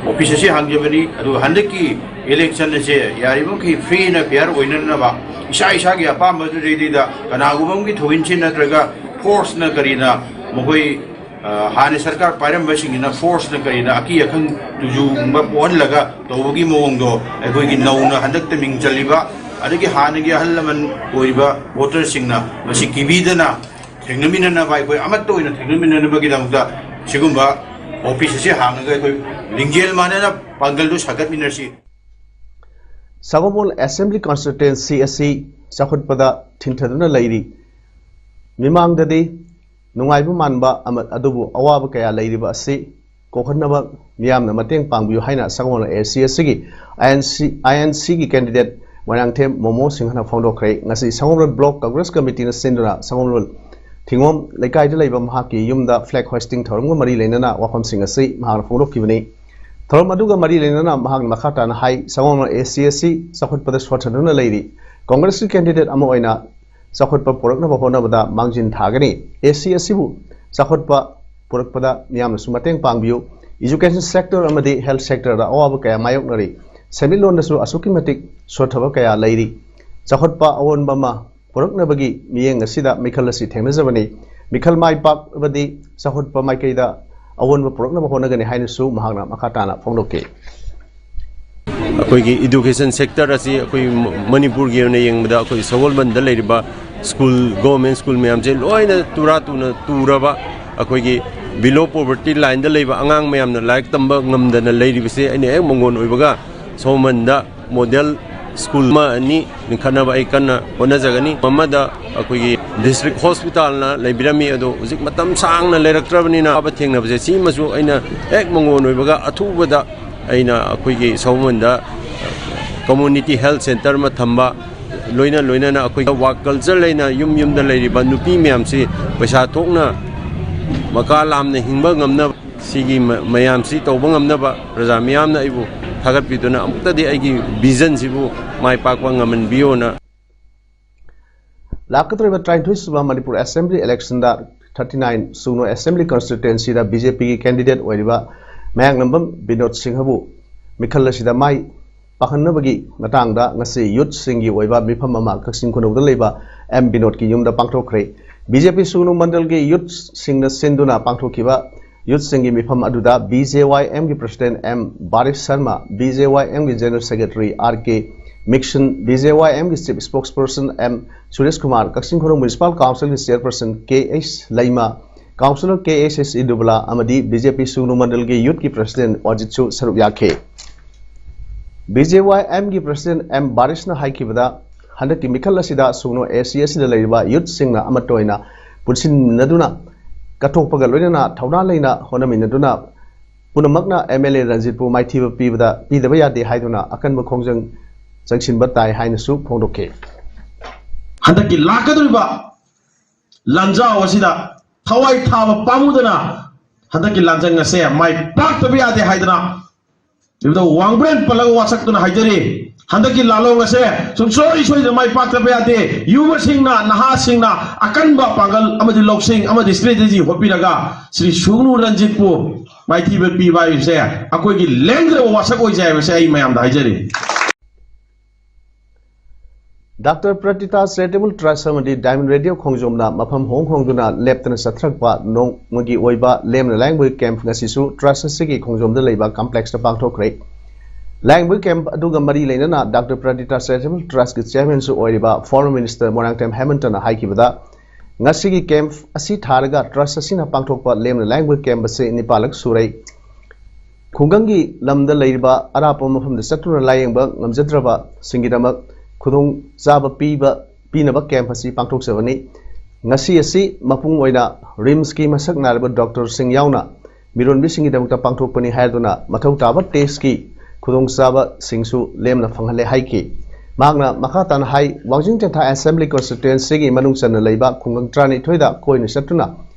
ꯑꯣꯐꯤꯁ ꯑꯁꯤ ꯍꯥꯡꯖꯕꯅꯤ꯫ ꯑꯗꯨꯒ ꯍꯟꯗꯛꯀꯤ ꯏꯂꯦꯛꯁꯟ ꯑꯁꯦ ꯌꯥꯔꯤꯕꯃꯈꯩ free and fair ꯑꯣꯏꯅꯅꯕ, ꯏꯁꯥ ꯏꯁꯥꯒꯤ ꯑꯄꯥꯝꯕꯗꯨꯗꯩꯗꯨꯗ ꯀꯅꯥꯒꯨꯝꯕ ꯑꯃꯒꯤ ꯊꯧꯍꯤꯟꯁꯤꯟ ꯅꯠꯇ꯭ꯔꯒ ꯐꯣꯔꯁꯅ ꯀꯔꯤꯅ ꯃꯈꯣꯏ, ꯑ, ꯍꯥꯟꯅ ꯁꯔꯀꯥꯔ ꯄꯥꯏꯔꯝꯕꯁꯤꯡꯁꯤꯅ ꯐꯣꯔꯁꯅ ꯀꯔꯤꯅ ꯑꯀꯤ ꯑꯈꯪ ꯇꯨꯖꯨꯒꯨꯝꯕ ꯄꯣꯛꯍꯜꯂꯒ ꯇꯧꯕꯒꯤ ꯃꯑꯣꯡꯗꯣ ꯑꯩꯈꯣꯏꯒꯤ ꯅꯧꯅ ꯍꯟꯗꯛꯇ ꯃꯤꯡ ꯆꯜꯂꯤꯕ ꯑꯗꯒꯤ ꯍꯥꯟꯅꯒꯤ ꯑꯍꯜ ꯂꯃꯟ ꯑꯣꯏꯔꯤꯕ ꯚꯣꯇꯔꯁꯤꯡꯅ ꯃꯁꯤ ꯀꯤꯕꯤꯗꯅ ꯊꯦꯡꯅꯃꯤꯟꯅꯅꯕ, ꯑꯩꯈꯣꯏ ꯑꯃꯠꯇ ꯑꯣꯏꯅ ꯊꯦꯡꯅꯃꯤꯟꯅꯅꯕꯒꯤꯗꯃꯛꯇ ꯁꯤꯒꯨꯝꯕ ꯑꯣꯐꯤꯁ ꯑꯁꯤ ꯍꯥꯡꯉꯒ ꯑꯩꯈꯣꯏ ꯂꯤꯡꯖꯦꯜ ꯃꯥꯟꯅꯅ ꯄꯥꯡꯒꯜꯗꯨ ꯁꯥꯒꯠꯃꯤꯟꯅꯁꯤ꯫ ꯁꯒꯣꯜꯕꯟ ꯑꯦꯁꯦꯝꯕ꯭ꯂꯤ ꯀꯟꯁꯇꯤꯇ꯭ꯋꯦꯟꯁꯤ ꯑꯁꯤ ꯆꯥꯎꯈꯠꯄꯗ ꯊꯤꯡꯊꯗꯨꯅ ꯂꯩꯔꯤ꯫ ꯃꯤꯃꯥꯡꯗꯗꯤ ꯅꯨꯡꯉꯥꯏꯕ ꯃꯥꯟꯕ ꯑꯃ-, ꯑꯗꯨꯕꯨ ꯑꯋꯥꯕ ꯀꯌꯥ ꯂꯩꯔꯤꯕ ꯑꯁꯤ ꯀꯣꯛꯍꯟꯅꯕ ꯃꯤꯌꯥꯝꯅ ꯃꯇꯦꯡ ꯄꯥꯡꯕꯤꯌꯨ ꯍꯥꯏꯅ ꯁꯒꯣꯜꯕꯟ ꯑꯦ ꯁꯤ ꯑꯦꯁ ꯁꯤꯒꯤ ꯑꯥꯏ ꯑꯦꯟ ꯁꯤ, ꯑꯥꯏ ꯑꯦꯟ ꯁꯤꯒꯤ ꯀꯦꯟꯗꯤꯗꯦꯠ ꯃꯣꯏꯔꯥꯡꯊꯦꯝ ꯃꯣꯃꯣ ꯁꯤꯡꯍꯅ ꯐꯣꯡꯗꯣꯛꯈ꯭ꯔꯦ꯫ ꯉꯁꯤ ꯁꯒꯣꯜꯕꯟ ꯕ꯭ꯂꯣꯛ ꯀꯪꯒ꯭ꯔꯦꯁ ꯀꯃꯤꯇꯤꯅ ꯁꯤꯟꯗꯨꯅ ꯁꯒꯣꯜꯕꯟ ꯊꯤꯡꯒꯣꯝ ꯂꯩꯀꯥꯏꯗ ꯂꯩꯕ ꯃꯍꯥꯛꯀꯤ ꯌꯨꯝꯗ ꯐ꯭ꯂꯦꯒ ꯍꯣꯏꯁꯇꯤꯡ ꯊꯧꯔꯝꯒ ꯃꯔꯤ ꯂꯩꯅꯅ ꯋꯥꯐꯝꯁꯤꯡ ꯑꯁꯤ ꯃꯍꯥꯛꯅ ꯐꯣꯡꯗꯣꯛꯈꯤꯕꯅꯤ꯫ ꯊꯧꯔꯝ ꯑꯗꯨꯒ ꯃꯔꯤ ꯂꯩꯅꯅ ꯃꯍꯥꯛꯅ ꯃꯈꯥ ꯇꯥꯅ ꯍꯥꯏ, ꯁꯒꯣꯜꯕꯟ ꯑꯦ ꯁꯤ ꯑꯦꯁ ꯁꯤ ꯆꯥꯎꯈꯠꯄꯗ ꯁꯣꯠꯊꯗꯨꯅ ꯂꯩꯔꯤ꯫ ꯀꯪꯒ꯭ꯔꯦꯁꯀꯤ ꯀꯦꯟꯗꯤꯗꯦꯠ ꯑꯃ ꯑꯣꯏꯅ ꯆꯥꯎꯈꯠꯄ ꯄꯨꯔꯛꯅꯕ ꯍꯣꯠꯅꯕꯗ ꯃꯥꯡꯖꯤꯜ ꯊꯥꯒꯅꯤ꯫ ꯑꯦ ꯁꯤ ꯑꯦꯁ ꯁꯤꯕꯨ ꯆꯥꯎꯈꯠꯄ ꯄꯨꯔꯛꯄꯗ ꯃꯤꯌꯥꯝꯅꯁꯨ ꯃꯇꯦꯡ ꯄꯥꯡꯕꯤꯌꯨ꯫ ꯏꯖꯨꯀꯦꯁꯟ ꯁꯦꯛꯇꯔ ꯑꯃꯗꯤ ꯍꯦꯜꯊ ꯁꯦꯛꯇꯔꯗ ꯑꯋꯥꯕ ꯀꯌꯥ ꯃꯥꯌꯣꯛꯅꯔꯤ꯫ ꯁꯦꯟꯃꯤꯠꯂꯣꯟꯗꯁꯨ ꯑꯁꯨꯛꯀꯤ ꯃꯇꯤꯛ ꯁꯣꯠꯊꯕ ꯀꯌꯥ ꯂꯩꯔꯤ꯫ ꯆꯥꯎꯈꯠꯄ ꯑꯑꯣꯟꯕ ꯑꯃ ꯄꯨꯔꯛꯅꯕꯒꯤ ꯃꯤꯠꯌꯦꯡ ꯑꯁꯤꯗ ꯃꯤꯈꯜ ꯑꯁꯤ ꯊꯦꯡꯅꯖꯕꯅꯤ꯫ ꯃꯤꯈꯜ ꯃꯥꯏ ꯄꯥꯛꯂꯕꯗꯤ ꯆꯥꯎꯈꯠꯄ ꯃꯥꯏꯀꯩꯗ ꯑꯑꯣꯟꯕ ꯄꯨꯔꯛꯅꯕ ꯍꯣꯠꯅꯒꯅꯤ ꯍꯥꯏꯅꯁꯨ ꯃꯍꯥꯛꯅ ꯃꯈꯥ ꯇꯥꯅ ꯐꯣꯡꯗꯣꯛꯈꯤ꯫ ꯑꯩꯈꯣꯏꯒꯤ ꯏꯗꯨꯀꯦꯁꯟ ꯁꯦꯛꯇꯔ ꯑꯁꯤ ꯑꯩꯈꯣꯏ ꯃꯅꯤꯄꯨꯔꯒꯤ ꯑꯣꯏꯅ ꯌꯦꯡꯕꯗ ꯑꯩꯈꯣꯏ ꯁꯒꯣꯜꯕꯟꯗ ꯂꯩꯔꯤꯕ ꯁ꯭ꯀꯨꯜ, ꯒꯣꯔꯃꯦꯟ ꯁ꯭ꯀꯨꯜ ꯃꯌꯥꯝꯁꯦ ꯂꯣꯏꯅ ꯇꯨꯔꯥ ꯇꯨꯅ ꯇꯨꯔꯕ, ꯑꯩꯈꯣꯏꯒꯤ below poverty line ꯗ ꯂꯩꯕ ꯑꯉꯥꯡ ꯃꯌꯥꯝꯅ ꯂꯥꯏꯔꯤꯛ ꯇꯝꯕ ꯉꯝꯗꯅ ꯂꯩꯔꯤꯕꯁꯦ ꯑꯩꯅ ꯍꯦꯛ ꯃꯪꯒꯣꯟ ꯑꯣꯏꯕꯒ ꯁꯒꯣꯜꯕꯟꯗ ꯃꯣꯗꯦꯜ ꯁ꯭ꯀꯨꯜ ꯑꯃ ꯑꯅꯤ ꯂꯤꯡꯈꯠꯅꯕ ꯑꯩ ꯀꯟꯅ ꯍꯣꯠꯅꯖꯒꯅꯤ꯫ ꯑꯃꯗ ꯑꯩꯈꯣꯏꯒꯤ ꯗꯤꯁꯇ꯭ꯔꯤꯛ ꯍꯣꯁꯄꯤꯇꯥꯜꯅ ꯂꯩꯕꯤꯔꯝꯃꯤ, ꯑꯗꯣ ꯍꯧꯖꯤꯛ ꯃꯇꯝ ꯁꯥꯡꯅ ꯂꯩꯔꯛꯇ꯭ꯔꯕꯅꯤꯅ ꯑꯋꯥꯕ ꯊꯦꯡꯅꯕꯁꯦ ꯁꯤꯃꯁꯨ ꯑꯩꯅ ꯍꯦꯛ ꯃꯪꯒꯣꯟ ꯑꯣꯏꯕꯒ ꯑꯊꯨꯕꯗ ꯑꯩꯅ ꯑꯩꯈꯣꯏꯒꯤ ꯁꯒꯣꯜꯕꯟꯗ community health centre ꯑꯃ ꯊꯝꯕ, ꯂꯣꯏꯅ ꯂꯣꯏꯅꯅ ꯑꯩꯈꯣꯏꯒꯤ ꯋꯥꯛ ꯀꯜꯆꯔ ꯂꯩꯅ ꯌꯨꯝ ꯌꯨꯝꯗ ꯂꯩꯔꯤꯕ ꯅꯨꯄꯤ ꯃꯌꯥꯝꯁꯤ ꯄꯩꯁꯥ ꯊꯣꯛꯅ ꯃꯀꯥ ꯂꯥꯝꯅ ꯍꯤꯡꯕ ꯉꯝꯅꯕ, ꯁꯤꯒꯤ ꯃ-, ꯃꯌꯥꯝꯁꯤ ꯇꯧꯕ ꯉꯝꯅꯕ ꯄ꯭ꯔꯖꯥ ꯃꯤꯌꯥꯝꯅ ꯑꯩꯕꯨ ꯊꯥꯒꯠꯄꯤꯗꯨꯅ ꯑꯃꯨꯛꯇꯗꯤ ꯑꯩꯒꯤ ꯚꯤꯖꯟꯁꯤꯕꯨ ꯃꯥꯏ ꯄꯥꯛꯄ ꯉꯝꯍꯟꯕꯤꯌꯣꯅ꯫ ꯂꯥꯛꯀꯗꯧꯔꯤꯕ ꯇꯔꯥꯅꯤꯊꯣꯏ ꯁꯨꯕ ꯃꯅꯤꯄꯨꯔ ꯑꯦꯁꯦꯝꯕ꯭ꯂꯤ ꯏꯂꯦꯛꯁꯟꯗ ꯊꯥꯔꯇꯤ ꯅꯥꯏꯟ ꯁꯨꯡꯅꯣ ꯑꯦꯁꯦꯝꯕ꯭ꯂꯤ ꯀꯟꯁꯇꯤꯇ꯭ꯋꯦꯟꯁꯤꯗ ꯕꯤ ꯖꯦ ꯄꯤꯒꯤ ꯀꯦꯟꯗꯤꯗꯦꯠ ꯑꯣꯏꯔꯤꯕ ꯃꯌꯥꯡꯂꯝꯕꯝ ꯕꯤꯅꯣꯗ ꯁꯤꯡꯍꯕꯨ ꯃꯤꯈꯜ ꯑꯁꯤꯗ ꯃꯥꯏ ꯄꯥꯛꯍꯟꯅꯕꯒꯤ ꯃꯇꯥꯡꯗ ꯉꯁꯤ ꯌꯨꯠꯁꯤꯡꯒꯤ ꯑꯣꯏꯕ ꯃꯤꯐꯝ ꯑꯃ ꯀꯛꯆꯤꯡ ꯈꯨꯅꯧꯗ ꯂꯩꯕ ꯑꯦꯝ ꯕꯤꯅꯣꯗꯀꯤ ꯌꯨꯝꯗ ꯄꯥꯡꯊꯣꯛꯈ꯭ꯔꯦ꯫ ꯕꯤ ꯖꯦ ꯄꯤ ꯁꯨꯡꯅꯨ ꯃꯟꯗꯜꯒꯤ ꯌꯨꯠꯁꯤꯡꯅ ꯁꯤꯟꯗꯨꯅ ꯄꯥꯡꯊꯣꯛꯈꯤꯕ ꯌꯨꯠꯁꯤꯡꯒꯤ ꯃꯤꯐꯝ ꯑꯗꯨꯗ ꯕꯤ ꯖꯦ ꯋꯥꯏ ꯑꯦꯝꯒꯤ president M Baris Sharma, B J Y ꯑꯦꯝꯒꯤ general secretary R K Mikson, B J Y ꯑꯦꯝꯒꯤ chief spokesperson M Suresh Kumar, Kakching Khunou municipal ꯀꯥꯎꯟꯁꯤꯜꯒꯤ ꯆꯦꯌꯔꯄꯔꯁꯟ ꯀꯦ ꯑꯩꯆ ꯂꯩꯃ, ꯀꯥꯎꯟꯁꯤꯂꯔ ꯀꯦ ꯑꯦꯁ ꯑꯦꯁ ꯏꯗꯨꯕꯂꯥ ꯑꯃꯗꯤ ꯕꯤ ꯖꯦ ꯄꯤ ꯁꯨꯡꯅꯨ ꯃꯟꯗꯜꯒꯤ ꯌꯨꯠꯀꯤ ꯄ꯭ꯔꯁꯤꯗꯦꯟꯠ ꯑꯣꯔꯖꯤꯠꯁꯨ ꯁꯔꯨꯛ ꯌꯥꯈꯤ꯫ ꯕꯤ ꯖꯦ ꯋꯥꯏ ꯑꯦꯝꯒꯤ ꯄ꯭ꯔꯁꯤꯗꯦꯟꯠ ꯑꯦꯝ ꯕꯥꯔꯤꯁꯅ ꯍꯥꯏꯈꯤꯕꯗ, ꯍꯟꯗꯛꯀꯤ ꯃꯤꯈꯜ ꯑꯁꯤꯗ ꯁꯨꯡꯅꯨ ꯑꯦ ꯁꯤ ꯑꯁꯤꯗ ꯂꯩꯔꯤꯕ ꯌꯨꯠꯁꯤꯡꯅ ꯑꯃꯠꯇ ꯑꯣꯏꯅ ꯄꯨꯟꯁꯤꯟꯅꯗꯨꯅ ꯀꯠꯊꯣꯛꯄꯒ ꯂꯣꯏꯅꯅ ꯊꯧꯅꯥ ꯂꯩꯅ ꯍꯣꯠꯅꯃꯤꯟꯅꯗꯨꯅ ꯄꯨꯝꯅꯃꯛꯅ ꯑꯦꯝ ꯑꯦꯜ ꯑꯦ ꯔꯟꯖꯤꯠꯄꯨ ꯃꯥꯏꯊꯤꯕ ꯄꯤꯕꯗ ꯄꯤꯗꯕ ꯌꯥꯗꯦ ꯍꯥꯏꯗꯨꯅ ꯑꯀꯟꯕ ꯈꯣꯡꯖꯪ ꯆꯪꯁꯤꯟꯕ ꯇꯥꯏ ꯍꯥꯏꯅꯁꯨ ꯐꯣꯡꯗꯣꯛꯈꯤ꯫ ꯍꯟꯗꯛꯀꯤ ꯂꯥꯛꯀꯗꯧꯔꯤꯕ ꯂꯥꯟꯖꯥꯎ ꯑꯁꯤꯗ ꯊꯋꯥꯏ ꯊꯥꯕ ꯄꯥꯝꯃꯨꯗꯅ ꯍꯟꯗꯛꯀꯤ ꯂꯥꯟꯖꯪ ꯑꯁꯦ ꯃꯥꯏ ꯄꯥꯛꯇꯕ ꯌꯥꯗꯦ ꯍꯥꯏꯗꯅ ꯏꯕꯨꯙꯧ ꯋꯥꯡꯕ꯭ꯔꯦꯟ ꯄꯜꯂꯒ ꯋꯥꯁꯛꯇꯨꯅ ꯍꯥꯏꯖꯔꯤ꯫ ꯍꯟꯗꯛꯀꯤ ꯂꯥꯜꯂꯣꯡ ꯑꯁꯦ ꯁꯨꯡꯁꯣꯏ ꯁꯣꯏꯗꯅ ꯃꯥꯏ ꯄꯥꯛꯇꯕ ꯌꯥꯗꯦ꯫ ꯌꯨꯕꯁꯤꯡꯅ, ꯅꯍꯥꯁꯤꯡꯅ ꯑꯀꯟꯕ ꯄꯥꯡꯒꯜ ꯑꯃꯗꯤ ꯂꯧꯁꯤꯡ ꯑꯃꯗꯤ ꯁ꯭ꯇ꯭ꯔꯦꯇꯦꯖꯤ ꯍꯣꯠꯄꯤꯔꯒ ꯁ꯭ꯔꯤ ꯁꯨꯡꯅꯨ ꯔꯟꯖꯤꯠꯄꯨ ꯃꯥꯏꯊꯤꯕ ꯄꯤꯕ ꯍꯥꯏꯕꯁꯦ ꯑꯩꯈꯣꯏꯒꯤ ꯂꯦꯡꯗ꯭ꯔꯕ ꯋꯥꯁꯛ ꯑꯣꯏꯖꯩ ꯍꯥꯏꯕꯁꯦ ꯑꯩ ꯃꯌꯥꯝꯗ ꯍꯥꯏꯖꯔꯤ꯫ ꯗꯥꯛꯇꯔ ꯄ꯭ꯔꯇꯤꯇꯥ ꯆꯦꯔꯤꯇꯦꯕꯜ ꯇ꯭ꯔꯁ ꯑꯃꯗꯤ ꯗꯥꯏꯃꯟ ꯔꯦꯗꯤꯑꯣ ꯈꯣꯡꯖꯣꯝꯅ ꯃꯐꯝ ꯍꯣꯡ ꯍꯣꯡꯗꯨꯅ ꯂꯦꯞꯇꯅ ꯆꯠꯊꯔꯛꯄ ꯅꯣꯡꯃꯒꯤ ꯑꯣꯏꯕ ꯂꯦꯝꯅ ꯂꯥꯏꯌꯦꯡꯕꯒꯤ ꯀꯦꯝꯞ ꯉꯁꯤꯁꯨ ꯇ꯭ꯔꯁ ꯑꯁꯤꯒꯤ ꯈꯣꯡꯖꯣꯝꯗ ꯂꯩꯕ ꯀꯝꯄ꯭ꯂꯦꯛꯁꯇ ꯄꯥꯡꯊꯣꯛꯈ꯭ꯔꯦ꯫ ꯂꯥꯏꯌꯦꯡꯕꯒꯤ ꯀꯦꯝꯞ ꯑꯗꯨꯒ ꯃꯔꯤ ꯂꯩꯅꯅ ꯗꯥꯛꯇꯔ ꯄ꯭ꯔꯇꯤꯇꯥ ꯆꯦꯔꯤꯇꯦꯕꯜ ꯇ꯭ꯔꯁꯀꯤ ꯆꯦꯌꯔꯃꯦꯟꯁꯨ ꯑꯣꯏꯔꯤꯕ ꯐꯣꯔꯃꯔ ꯃꯤꯅꯤꯁꯇꯔ ꯃꯣꯏꯔꯥꯡꯊꯦꯝ ꯍꯦꯃꯟꯇꯅ ꯍꯥꯏꯈꯤꯕꯗ, ꯉꯁꯤꯒꯤ ꯀꯦꯝꯞ ꯑꯁꯤ ꯊꯥꯔꯒ ꯇ꯭ꯔꯁ ꯑꯁꯤꯅ ꯄꯥꯡꯊꯣꯛꯄ ꯂꯦꯝꯅ ꯂꯥꯏꯌꯦꯡꯕꯒꯤ ꯀꯦꯝꯞ ꯑꯁꯤ ꯅꯤꯄꯥꯜꯂꯛ ꯁꯨꯔꯦ꯫ ꯈꯨꯡꯒꯪꯒꯤ ꯂꯝꯗ ꯂꯩꯔꯤꯕ ꯑꯔꯥꯞꯄ ꯃꯐꯝꯗ ꯆꯠꯇꯨꯅ ꯂꯥꯌꯦꯡꯕ ꯉꯝꯖꯗ꯭ꯔꯕꯁꯤꯡꯒꯤꯗꯃꯛ ꯈꯨꯗꯣꯡꯆꯥꯕ ꯄꯤꯕ, ꯄꯤꯅꯕ ꯀꯦꯝꯞ ꯑꯁꯤ ꯄꯥꯡꯊꯣꯛꯆꯕꯅꯤ꯫ ꯉꯁꯤ ꯑꯁꯤ ꯃꯄꯨꯡ ꯑꯣꯏꯅ ꯔꯤꯝꯁꯀꯤ ꯃꯁꯛ ꯅꯥꯏꯔꯕ ꯗꯣꯛꯇꯔꯁꯤꯡ ꯌꯥꯎꯅ ꯃꯤꯔꯣꯟꯕꯤꯁꯤꯡꯒꯤꯗꯃꯛꯇ ꯄꯥꯡꯊꯣꯛꯄꯅꯤ ꯍꯥꯏꯗꯨꯅ ꯃꯊꯧ ꯇꯥꯕ ꯇꯦꯁꯀꯤ ꯈꯨꯗꯣꯡꯆꯥꯕꯁꯤꯡꯁꯨ ꯂꯦꯝꯅ ꯐꯪꯍꯜꯂꯦ ꯍꯥꯏꯈꯤ꯫ ꯃꯍꯥꯛꯅ ꯃꯈꯥ ꯇꯥꯅ ꯍꯥꯏ, ꯋꯥꯡꯖꯤꯡ ꯇꯦꯟꯊꯥ ꯑꯦꯁꯦꯝꯕ꯭ꯂꯤ ꯀꯣꯟꯁꯇꯤꯇ꯭ꯋꯦꯟꯁꯤꯒꯤ ꯃꯅꯨꯡ ꯆꯟꯅ ꯂꯩꯕ ꯈꯨꯡꯒꯪ ꯇꯔꯥꯅꯤꯊꯣꯏꯗ ꯀꯣꯏꯅ ꯆꯠꯇꯨꯅ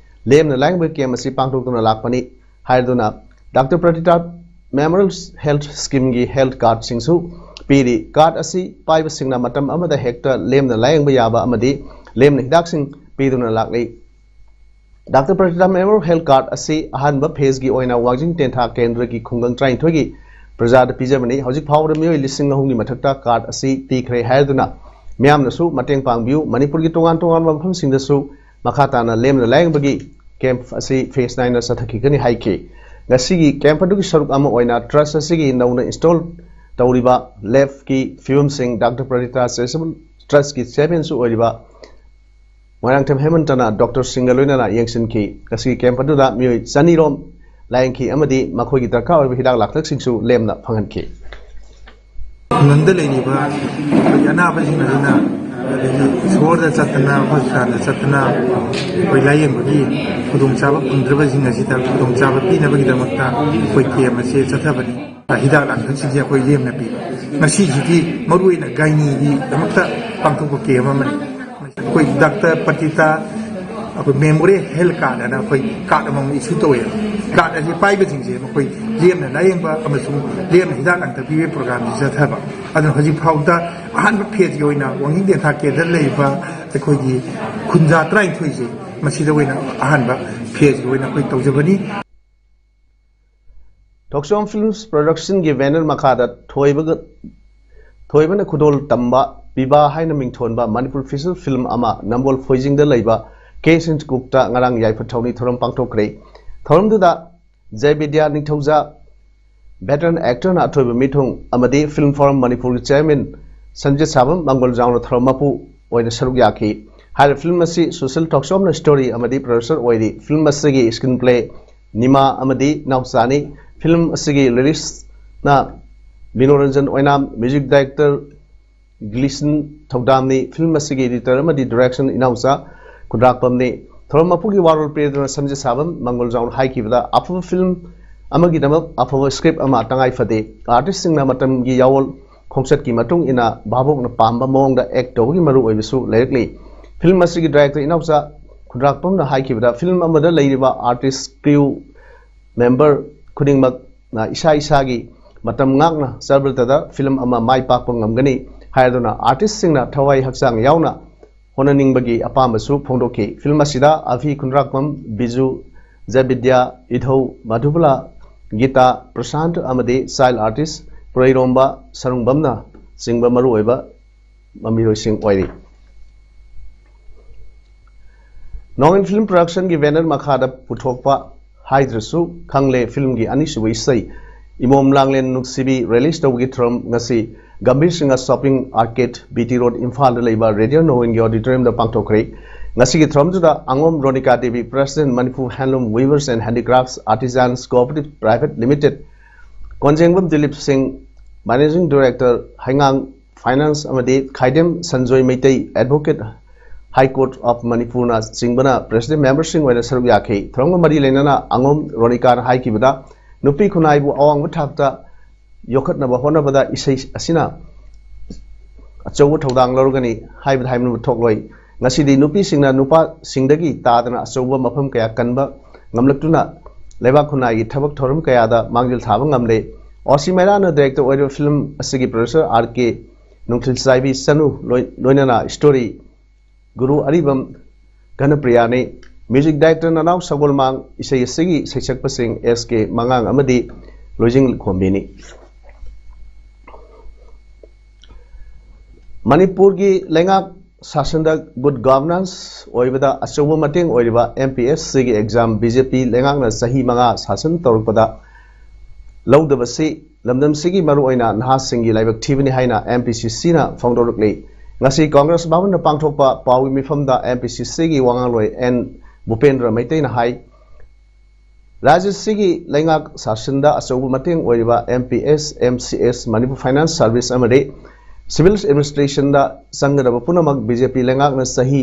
ꯂꯦꯝꯅ ꯂꯥꯌꯦꯡꯕꯒꯤ ꯀꯦꯝꯞ ꯑꯁꯤ ꯄꯥꯡꯊꯣꯛꯇꯨꯅ ꯂꯥꯛꯄꯅꯤ ꯍꯥꯏꯗꯨꯅ doctor Pratita Memorial Health Scheme ꯒꯤ health card ꯁꯤꯡꯁꯨ ꯄꯤꯔꯤ꯫ Card ꯑꯁꯤ ꯄꯥꯏꯕꯁꯤꯡꯅ ꯃꯇꯝ ꯑꯃꯗ ꯍꯦꯛꯇ ꯂꯦꯝꯅ ꯂꯥꯌꯦꯡꯕ ꯌꯥꯕ ꯑꯃꯗꯤ ꯂꯦꯝꯅ ꯍꯤꯗꯥꯛꯁꯤꯡ ꯄꯤꯗꯨꯅ ꯂꯥꯛꯂꯤ꯫ Doctor Pratita Memorial Health Card ꯑꯁꯤ ꯑꯍꯥꯟꯕ phase ꯀꯤ ꯑꯣꯏꯅ ꯋꯥꯡꯖꯤꯡ ꯇꯦꯟꯊꯥ ꯀꯦꯟꯗ꯭ꯔꯒꯤ ꯈꯨꯡꯒꯪ ꯇꯔꯥꯅꯤꯊꯣꯏꯒꯤ ꯄ꯭ꯔꯖꯥꯗ ꯄꯤꯖꯕꯅꯤ꯫ ꯍꯧꯖꯤꯛ ꯐꯥꯎꯕꯗ ꯃꯤꯑꯣꯏ ꯂꯤꯁꯤꯡ ꯑꯍꯨꯝꯒꯤ ꯃꯊꯛꯇ card ꯑꯁꯤ ꯄꯤꯈ꯭ꯔꯦ ꯍꯥꯏꯗꯨꯅ ꯃꯤꯌꯥꯝꯅꯁꯨ ꯃꯇꯦꯡ ꯄꯥꯡꯕꯤꯌꯨ꯫ ꯃꯅꯤꯄꯨꯔꯒꯤ ꯇꯣꯉꯥꯟ ꯇꯣꯉꯥꯟꯕ ꯃꯐꯝꯁꯤꯡꯗꯁꯨ ꯃꯈꯥ ꯇꯥꯅ ꯂꯦꯝꯅ ꯂꯥꯌꯦꯡꯕꯒꯤ camp ꯑꯁꯤ phase ꯅꯥꯏꯅ ꯆꯠꯊꯈꯤꯒꯅꯤ ꯍꯥꯏꯈꯤ꯫ ꯉꯁꯤꯒꯤ camp ꯑꯗꯨꯒꯤ ꯁꯔꯨꯛ ꯑꯃ ꯑꯣꯏꯅ trust ꯑꯁꯤꯒꯤ ꯅꯧꯅ install ꯇꯧꯔꯤꯕ lab ꯀꯤ ꯐꯤꯕꯝꯁꯤꯡ ꯗꯥꯛꯇꯔ ꯄ꯭ꯔꯇꯤꯇꯥ Charitable Trust ꯀꯤ chairman ꯁꯨ ꯑꯣꯏꯔꯤꯕ ꯃꯣꯏꯔꯥꯡꯊꯦꯝ ꯍꯦꯃꯟꯇꯅ doctor ꯁꯤꯡꯒ ꯂꯣꯏꯅꯅ ꯌꯦꯡꯁꯤꯟꯈꯤ꯫ ꯉꯁꯤꯒꯤ camp ꯑꯗꯨꯗ ꯃꯤꯑꯣꯏ ꯆꯅꯤꯔꯣꯝ ꯂꯥꯌꯦꯡꯈꯤ ꯑꯃꯗꯤ ꯃꯈꯣꯏꯒꯤ ꯗꯔꯀꯥꯔ ꯑꯣꯏꯕ ꯍꯤꯗꯥꯛ ꯂꯥꯡꯊꯛꯁꯤꯡꯁꯨ ꯂꯦꯝꯅ ꯐꯪꯍꯟꯈꯤ꯫ ꯈꯨꯡꯒꯪꯗ ꯂꯩꯔꯤꯕ ꯑꯩꯈꯣꯏꯒꯤ ꯑꯅꯥꯕꯁꯤꯡ ꯑꯗꯨꯅ ꯑꯗꯒꯤ ꯁꯣꯍꯣꯔꯗ ꯆꯠꯇꯅ ꯍꯣꯁꯄꯤꯇꯥꯜꯗ ꯆꯠꯇꯅ ꯑꯩꯈꯣꯏ ꯂꯥꯌꯦꯡꯕꯒꯤ ꯈꯨꯗꯣꯡꯆꯥꯕ ꯐꯪꯗ꯭ꯔꯕꯁꯤꯡ ꯑꯁꯤꯗ ꯈꯨꯗꯣꯡꯆꯥꯕ ꯄꯤꯅꯕꯒꯤꯗꯃꯛꯇ ꯑꯩꯈꯣꯏ camp ꯑꯁꯤ ꯆꯠꯊꯕꯅꯤ꯫ ꯍꯤꯗꯥꯛ ꯂꯥꯡꯊꯛꯁꯤꯡꯁꯦ ꯑꯩꯈꯣꯏ ꯂꯦꯝꯅ ꯄꯤ꯫ ꯉꯁꯤꯁꯤꯗꯤ ꯃꯔꯨꯑꯣꯏꯅ ꯒꯥꯏꯅꯤꯒꯤꯗꯃꯛꯇ ꯄꯥꯡꯊꯣꯛꯄ camp ꯑꯃꯅꯤ꯫ ꯑꯩꯈꯣꯏ ꯗꯥꯛꯇꯔ ꯄ꯭ꯔꯇꯤꯇꯥ ꯑꯩꯈꯣꯏ Memorial Health Card ꯍꯥꯏꯅ ꯑꯩꯈꯣꯏ card ꯑꯃꯃꯝ issue ꯇꯧꯋꯦ꯫ Card ꯑꯁꯤ ꯄꯥꯏꯕꯁꯤꯡꯁꯦ ꯃꯈꯣꯏ ꯂꯦꯝꯅ ꯂꯥꯌꯦꯡꯕ ꯑꯃꯁꯨꯡ ꯂꯦꯝꯅ ꯍꯤꯗꯥꯛ ꯂꯥꯡꯊꯛ ꯄꯤꯕꯒꯤ program ꯁꯤ ꯆꯠꯊꯕ꯫ ꯑꯗꯨꯅ ꯍꯧꯖꯤꯛ ꯐꯥꯎꯗ ꯑꯍꯥꯟꯕ phase ꯀꯤ ꯑꯣꯏꯅ ꯋꯥꯡꯖꯤꯡ ꯇꯦꯟꯊꯥ ꯀꯦꯟꯗ꯭ꯔꯗ ꯂꯩꯔꯤꯕ ꯑꯩꯈꯣꯏꯒꯤ ꯈꯨꯟꯖꯥ ꯇꯔꯥꯅꯤꯊꯣꯏꯁꯦ ꯃꯁꯤꯗ ꯑꯣꯏꯅ ꯑꯍꯥꯟꯕ phase ꯀꯤ ꯑꯣꯏꯅ ꯑꯩꯈꯣꯏ ꯇꯧꯖꯕꯅꯤ꯫ Thoksom Films Production ꯒꯤ banner ꯃꯈꯥꯗ ꯊꯣꯏꯕꯒ ꯊꯣꯏꯕꯅ ꯈꯨꯗꯣꯜ ꯇꯝꯕ ꯄꯤꯕꯥ ꯍꯥꯏꯅ ꯃꯤꯡꯊꯣꯟꯕ ꯃꯅꯤꯄꯨꯔ feature film ꯑꯃ ꯅꯝꯕꯣꯜ ꯐꯣꯏꯖꯤꯡꯗ ꯂꯩꯕ ꯀꯦ ꯁꯤꯟꯀꯨꯞꯇ ꯉꯔꯥꯡ ꯌꯥꯏꯐ ꯊꯧꯅꯤ ꯊꯧꯔꯝ ꯄꯥꯡꯊꯣꯛꯈ꯭ꯔꯦ꯫ ꯊꯧꯔꯝꯗꯨꯗ ꯖꯌꯕꯤꯗ꯭ꯌꯥ ꯅꯤꯡꯊꯧꯖꯥ, veteran actor ꯅ ꯑꯊꯣꯏꯕ ꯃꯤꯊꯨꯡ ꯑꯃꯗꯤ Film Forum ꯃꯅꯤꯄꯨꯔꯒꯤ chairman ꯁꯟꯖꯤꯠ ꯁꯥꯕꯝ ꯃꯪꯒꯣꯜ ꯖꯥꯎꯅ ꯊꯧꯔꯝ ꯃꯄꯨ ꯑꯣꯏꯅ ꯁꯔꯨꯛ ꯌꯥꯈꯤ꯫ ꯍꯥꯏꯔꯤꯕ film ꯑꯁꯤ ꯁꯨꯁꯤꯜ ꯊꯣꯛꯆꯣꯝꯅ story ꯑꯃꯗꯤ producer ꯑꯣꯏꯔꯤ꯫ Film ꯑꯁꯤꯒꯤ screenplay ꯅꯤꯃꯥ ꯑꯃꯗꯤ ꯅꯥꯎꯆꯥꯅꯤ꯫ Film ꯑꯁꯤꯒꯤ lyrics ꯅ ꯕꯤꯅꯣꯔꯟꯖꯟ ꯑꯣꯏꯅꯥꯝ, music director ꯒ꯭ꯂꯤꯁꯟ ꯊꯧꯗꯥꯝꯅꯤ꯫ Film ꯑꯁꯤꯒꯤ editor ꯑꯃꯗꯤ direction ꯏꯅꯥꯎꯆꯥ ꯈꯨꯟꯗ꯭ꯔꯥꯛꯄꯝꯅꯤ꯫ ꯊꯧꯔꯝ ꯃꯄꯨꯒꯤ ꯋꯥꯔꯣꯜ ꯄꯤꯔꯗꯨꯅ ꯁꯟꯖꯤꯠ ꯁꯥꯕꯝ ꯃꯪꯒꯣꯜ ꯖꯥꯎꯅ ꯍꯥꯏꯈꯤꯕꯗ, ꯑꯐꯕ film ꯑꯃꯒꯤꯗꯃꯛ ꯑꯐꯕ script ꯑꯃ ꯇꯉꯥꯏ ꯐꯗꯦ꯫ Artist ꯁꯤꯡꯅ ꯃꯇꯝꯒꯤ ꯌꯥꯋꯣꯜ ꯈꯣꯡꯆꯠꯀꯤ ꯃꯇꯨꯡ ꯏꯟꯅ ꯚꯥꯕꯣꯛꯅ ꯄꯥꯝꯕ ꯃꯑꯣꯡꯗ act ꯇꯧꯕꯒꯤ ꯃꯔꯨ ꯑꯣꯏꯕꯁꯨ ꯂꯩꯔꯛꯂꯤ꯫ Film ꯑꯁꯤꯒꯤ director ꯏꯅꯥꯎꯆꯥ ꯈꯨꯟꯗ꯭ꯔꯥꯛꯄꯝꯅ ꯍꯥꯏꯈꯤꯕꯗ, film ꯑꯃꯗ ꯂꯩꯔꯤꯕ artist, crew member ꯈꯨꯗꯤꯡꯃꯛ ꯏꯁꯥ ꯏꯁꯥꯒꯤ ꯃꯇꯝ ꯉꯥꯛꯅ ꯆꯠꯄꯗꯇ ꯐꯤꯂꯝ ꯑꯃ ꯃꯥꯏ ꯄꯥꯛꯄ ꯉꯝꯒꯅꯤ ꯍꯥꯏꯗꯨꯅ ꯑꯥꯔꯇꯤꯁꯁꯤꯡꯅ ꯊꯋꯥꯏ ꯍꯛꯆꯥꯡ ꯌꯥꯎꯅ ꯍꯣꯠꯅꯅꯤꯡꯕꯒꯤ ꯑꯄꯥꯝꯕꯁꯨ ꯐꯣꯡꯗꯣꯛꯈꯤ꯫ ꯐꯤꯂꯝ ꯑꯁꯤꯗ ꯑꯚꯤ ꯈꯨꯟꯗ꯭ꯔꯥꯛꯄꯝ, ꯕꯤꯖꯨ, ꯖꯕꯤꯗ꯭ꯌꯥ, ꯏꯙꯧ, ꯃꯙꯨꯕꯂꯥ, ꯒꯤꯇꯥ, ꯄ꯭ꯔꯁꯥꯟꯠ ꯑꯃꯗꯤ ꯆꯥꯏꯜ ꯑꯥꯔꯇꯤꯁ ꯄꯨꯔꯩꯔꯣꯝꯕ ꯁꯔꯨꯡꯕꯝꯅ ꯆꯤꯡꯕ ꯃꯔꯨꯑꯣꯏꯕ ꯃꯃꯤꯔꯣꯏꯁꯤꯡ ꯑꯣꯏꯔꯤ꯫ ꯅꯣꯡꯏꯟ ꯐꯤꯂꯝ ꯄ꯭ꯔꯗꯛꯁꯟꯒꯤ ꯕꯦꯅꯔ ꯃꯈꯥꯗ ꯄꯨꯊꯣꯛꯄ ꯍꯥꯏꯗ꯭ꯔꯁꯨ ꯈꯪꯂꯦ ꯐꯤꯂꯝꯒꯤ ꯑꯅꯤꯁꯨꯕ ꯏꯁꯩ ꯏꯃꯣꯝ ꯂꯥꯡꯂꯦꯟ ꯅꯨꯡꯁꯤꯕꯤ ꯔꯤꯂꯤꯁ ꯇꯧꯕꯒꯤ ꯊꯧꯔꯝ ꯉꯁꯤ Gambhir Singh shopping arcade, B T road, ꯏꯝꯐꯥꯜꯗ ꯂꯩꯕ ꯔꯦꯗꯤꯑꯣ ꯅꯣꯡꯏꯟꯒꯤ ꯑꯣꯗꯤꯇꯣꯔꯤꯌꯝꯗ ꯄꯥꯡꯊꯣꯛꯈ꯭ꯔꯦ꯫ ꯉꯁꯤꯒꯤ ꯊꯧꯔꯝꯗꯨꯗ ꯑꯉꯣꯝ Ronika Devi, president, Manipur handloom weavers and handicrafts artisans cooperative private limited, Konjengbam Dilip Singh, managing director, ꯍꯩꯉꯥꯡ ꯐꯥꯏꯅꯥꯟꯁ ꯑꯃꯗꯤ Khaidem Sanjoy Meitei, advocate, high court of ꯃꯅꯤꯄꯨꯔꯅ ꯆꯤꯡꯕꯅ ꯄ꯭ꯔꯦꯁꯤꯗꯦꯟꯠ ꯃꯦꯝꯕꯔꯁꯤꯡ ꯑꯣꯏꯅ ꯁꯔꯨꯛ ꯌꯥꯈꯤ꯫ ꯊꯧꯔꯝꯒ ꯃꯔꯤ ꯂꯩꯅꯅ ꯑꯉꯣꯝ ꯔꯣꯅꯤꯀꯥꯅ ꯍꯥꯏꯈꯤꯕꯗ, ꯅꯨꯄꯤ ꯈꯨꯟꯅꯥꯏꯕꯨ ꯑꯋꯥꯡꯕ ꯊꯥꯛꯇ ꯌꯣꯛꯈꯠꯅꯕ ꯍꯣꯠꯅꯕꯗ ꯏꯁꯩ ꯑꯁꯤꯅ ꯑꯆꯧꯕ ꯊꯧꯗꯥꯡ ꯂꯧꯔꯒꯅꯤ ꯍꯥꯏꯕꯗ ꯍꯥꯏꯃꯟꯕ ꯊꯣꯛꯂꯣꯏ꯫ ꯉꯁꯤꯗꯤ ꯅꯨꯄꯤꯁꯤꯡꯅ ꯅꯨꯄꯥꯁꯤꯡꯗꯒꯤ ꯇꯥꯗꯅ ꯑꯆꯧꯕ ꯃꯐꯝ ꯀꯌꯥ ꯀꯟꯕ ꯉꯝꯂꯛꯇꯨꯅ ꯂꯩꯕꯥꯛ ꯈꯨꯟꯅꯥꯏꯒꯤ ꯊꯕꯛ ꯊꯧꯔꯝ ꯀꯌꯥꯗ ꯃꯥꯡꯖꯤꯜ ꯊꯥꯕ ꯉꯝꯂꯦ꯫ ꯑꯣ ꯁꯤ ꯃꯩꯔꯥꯅ ꯗꯥꯏꯔꯦꯛꯇꯔ ꯑꯣꯏꯔꯤꯕ ꯐꯤꯂꯝ ꯑꯁꯤꯒꯤ ꯄ꯭ꯔꯗ꯭ꯌꯨꯁꯔ ꯑꯥꯔ ꯀꯦ ꯅꯨꯡꯊꯤꯜꯆꯥꯏꯕꯤ ꯆꯅꯨ ꯂꯣꯏ-, ꯂꯣꯏꯅꯅ ꯁ꯭ꯇꯣꯔꯤ ꯒꯨꯔꯨ ꯑꯔꯤꯕꯝ ꯘꯅꯄ꯭ꯔꯤꯌꯥꯅꯤ꯫ ꯃ꯭ꯌꯨꯖꯤꯛ ꯗꯥꯏꯔꯦꯛꯇꯔ ꯅꯅꯥꯎ ꯁꯒꯣꯜꯃꯥꯡ, ꯏꯁꯩ ꯑꯁꯤꯒꯤ ꯁꯩꯁꯛꯄꯁꯤꯡ ꯑꯦꯁ ꯀꯦ ꯃꯉꯥꯡ ꯑꯃꯗꯤ ꯂꯣꯏꯖꯤꯡ ꯈꯣꯝꯕꯤꯅꯤ꯫ ꯃꯅꯤꯄꯨꯔꯒꯤ ꯂꯩꯉꯥꯛ ꯁꯥꯁꯟꯗ ꯒꯨꯗ ꯒꯚꯔꯅꯦꯟꯁ ꯑꯣꯏꯕꯗ ꯑꯆꯧꯕ ꯃꯇꯦꯡ ꯑꯣꯏꯔꯤꯕ ꯑꯦꯝ ꯄꯤ ꯑꯦꯁ ꯁꯤꯒꯤ ꯑꯦꯛꯖꯥꯝ ꯕꯤ ꯖꯦ ꯄꯤ ꯂꯩꯉꯥꯛꯅ ꯆꯍꯤ ꯃꯉꯥ ꯁꯥꯁꯟ ꯇꯧꯔꯛꯄꯗ ꯂꯧꯗꯕꯁꯤ ꯂꯝꯗꯝꯁꯤꯒꯤ ꯃꯔꯨꯑꯣꯏꯅ ꯅꯍꯥꯁꯤꯡꯒꯤ ꯂꯥꯏꯕꯛ ꯊꯤꯕꯅꯤ ꯍꯥꯏꯅ ꯑꯦꯝ ꯄꯤ ꯁꯤ ꯁꯤꯅ ꯐꯣꯡꯗꯣꯔꯛꯂꯤ꯫ ꯉꯁꯤ ꯀꯣꯡꯒ꯭ꯔꯦꯁ ꯚꯕꯟꯗ ꯄꯥꯡꯊꯣꯛꯄ ꯄꯥꯎꯒꯤ ꯃꯤꯐꯝꯗ ꯑꯦꯝ ꯄꯤ ꯁꯤ ꯁꯤꯒꯤ ꯋꯥꯉꯥꯡꯂꯣꯏ ꯑꯦꯟ ꯚꯨꯄꯦꯟꯗ꯭ꯔ ꯃꯩꯇꯩꯅ ꯍꯥꯏ, ꯔꯥꯖ꯭ꯌꯁꯤꯒꯤ ꯂꯩꯉꯥꯛ ꯁꯥꯁꯟꯗ ꯑꯆꯧꯕ ꯃꯇꯦꯡ ꯑꯣꯏꯔꯤꯕ M P S, M C S, Manipur finance service ꯑꯃꯗꯤ ꯁꯤꯚꯤꯜ ꯑꯦꯗꯃꯤꯅꯤꯁꯇ꯭ꯔꯦꯁꯟꯗ ꯆꯪꯒꯗꯕ ꯄꯨꯝꯅꯃꯛ ꯕꯤ ꯖꯦ ꯄꯤ ꯂꯩꯉꯥꯛꯅ ꯆꯍꯤ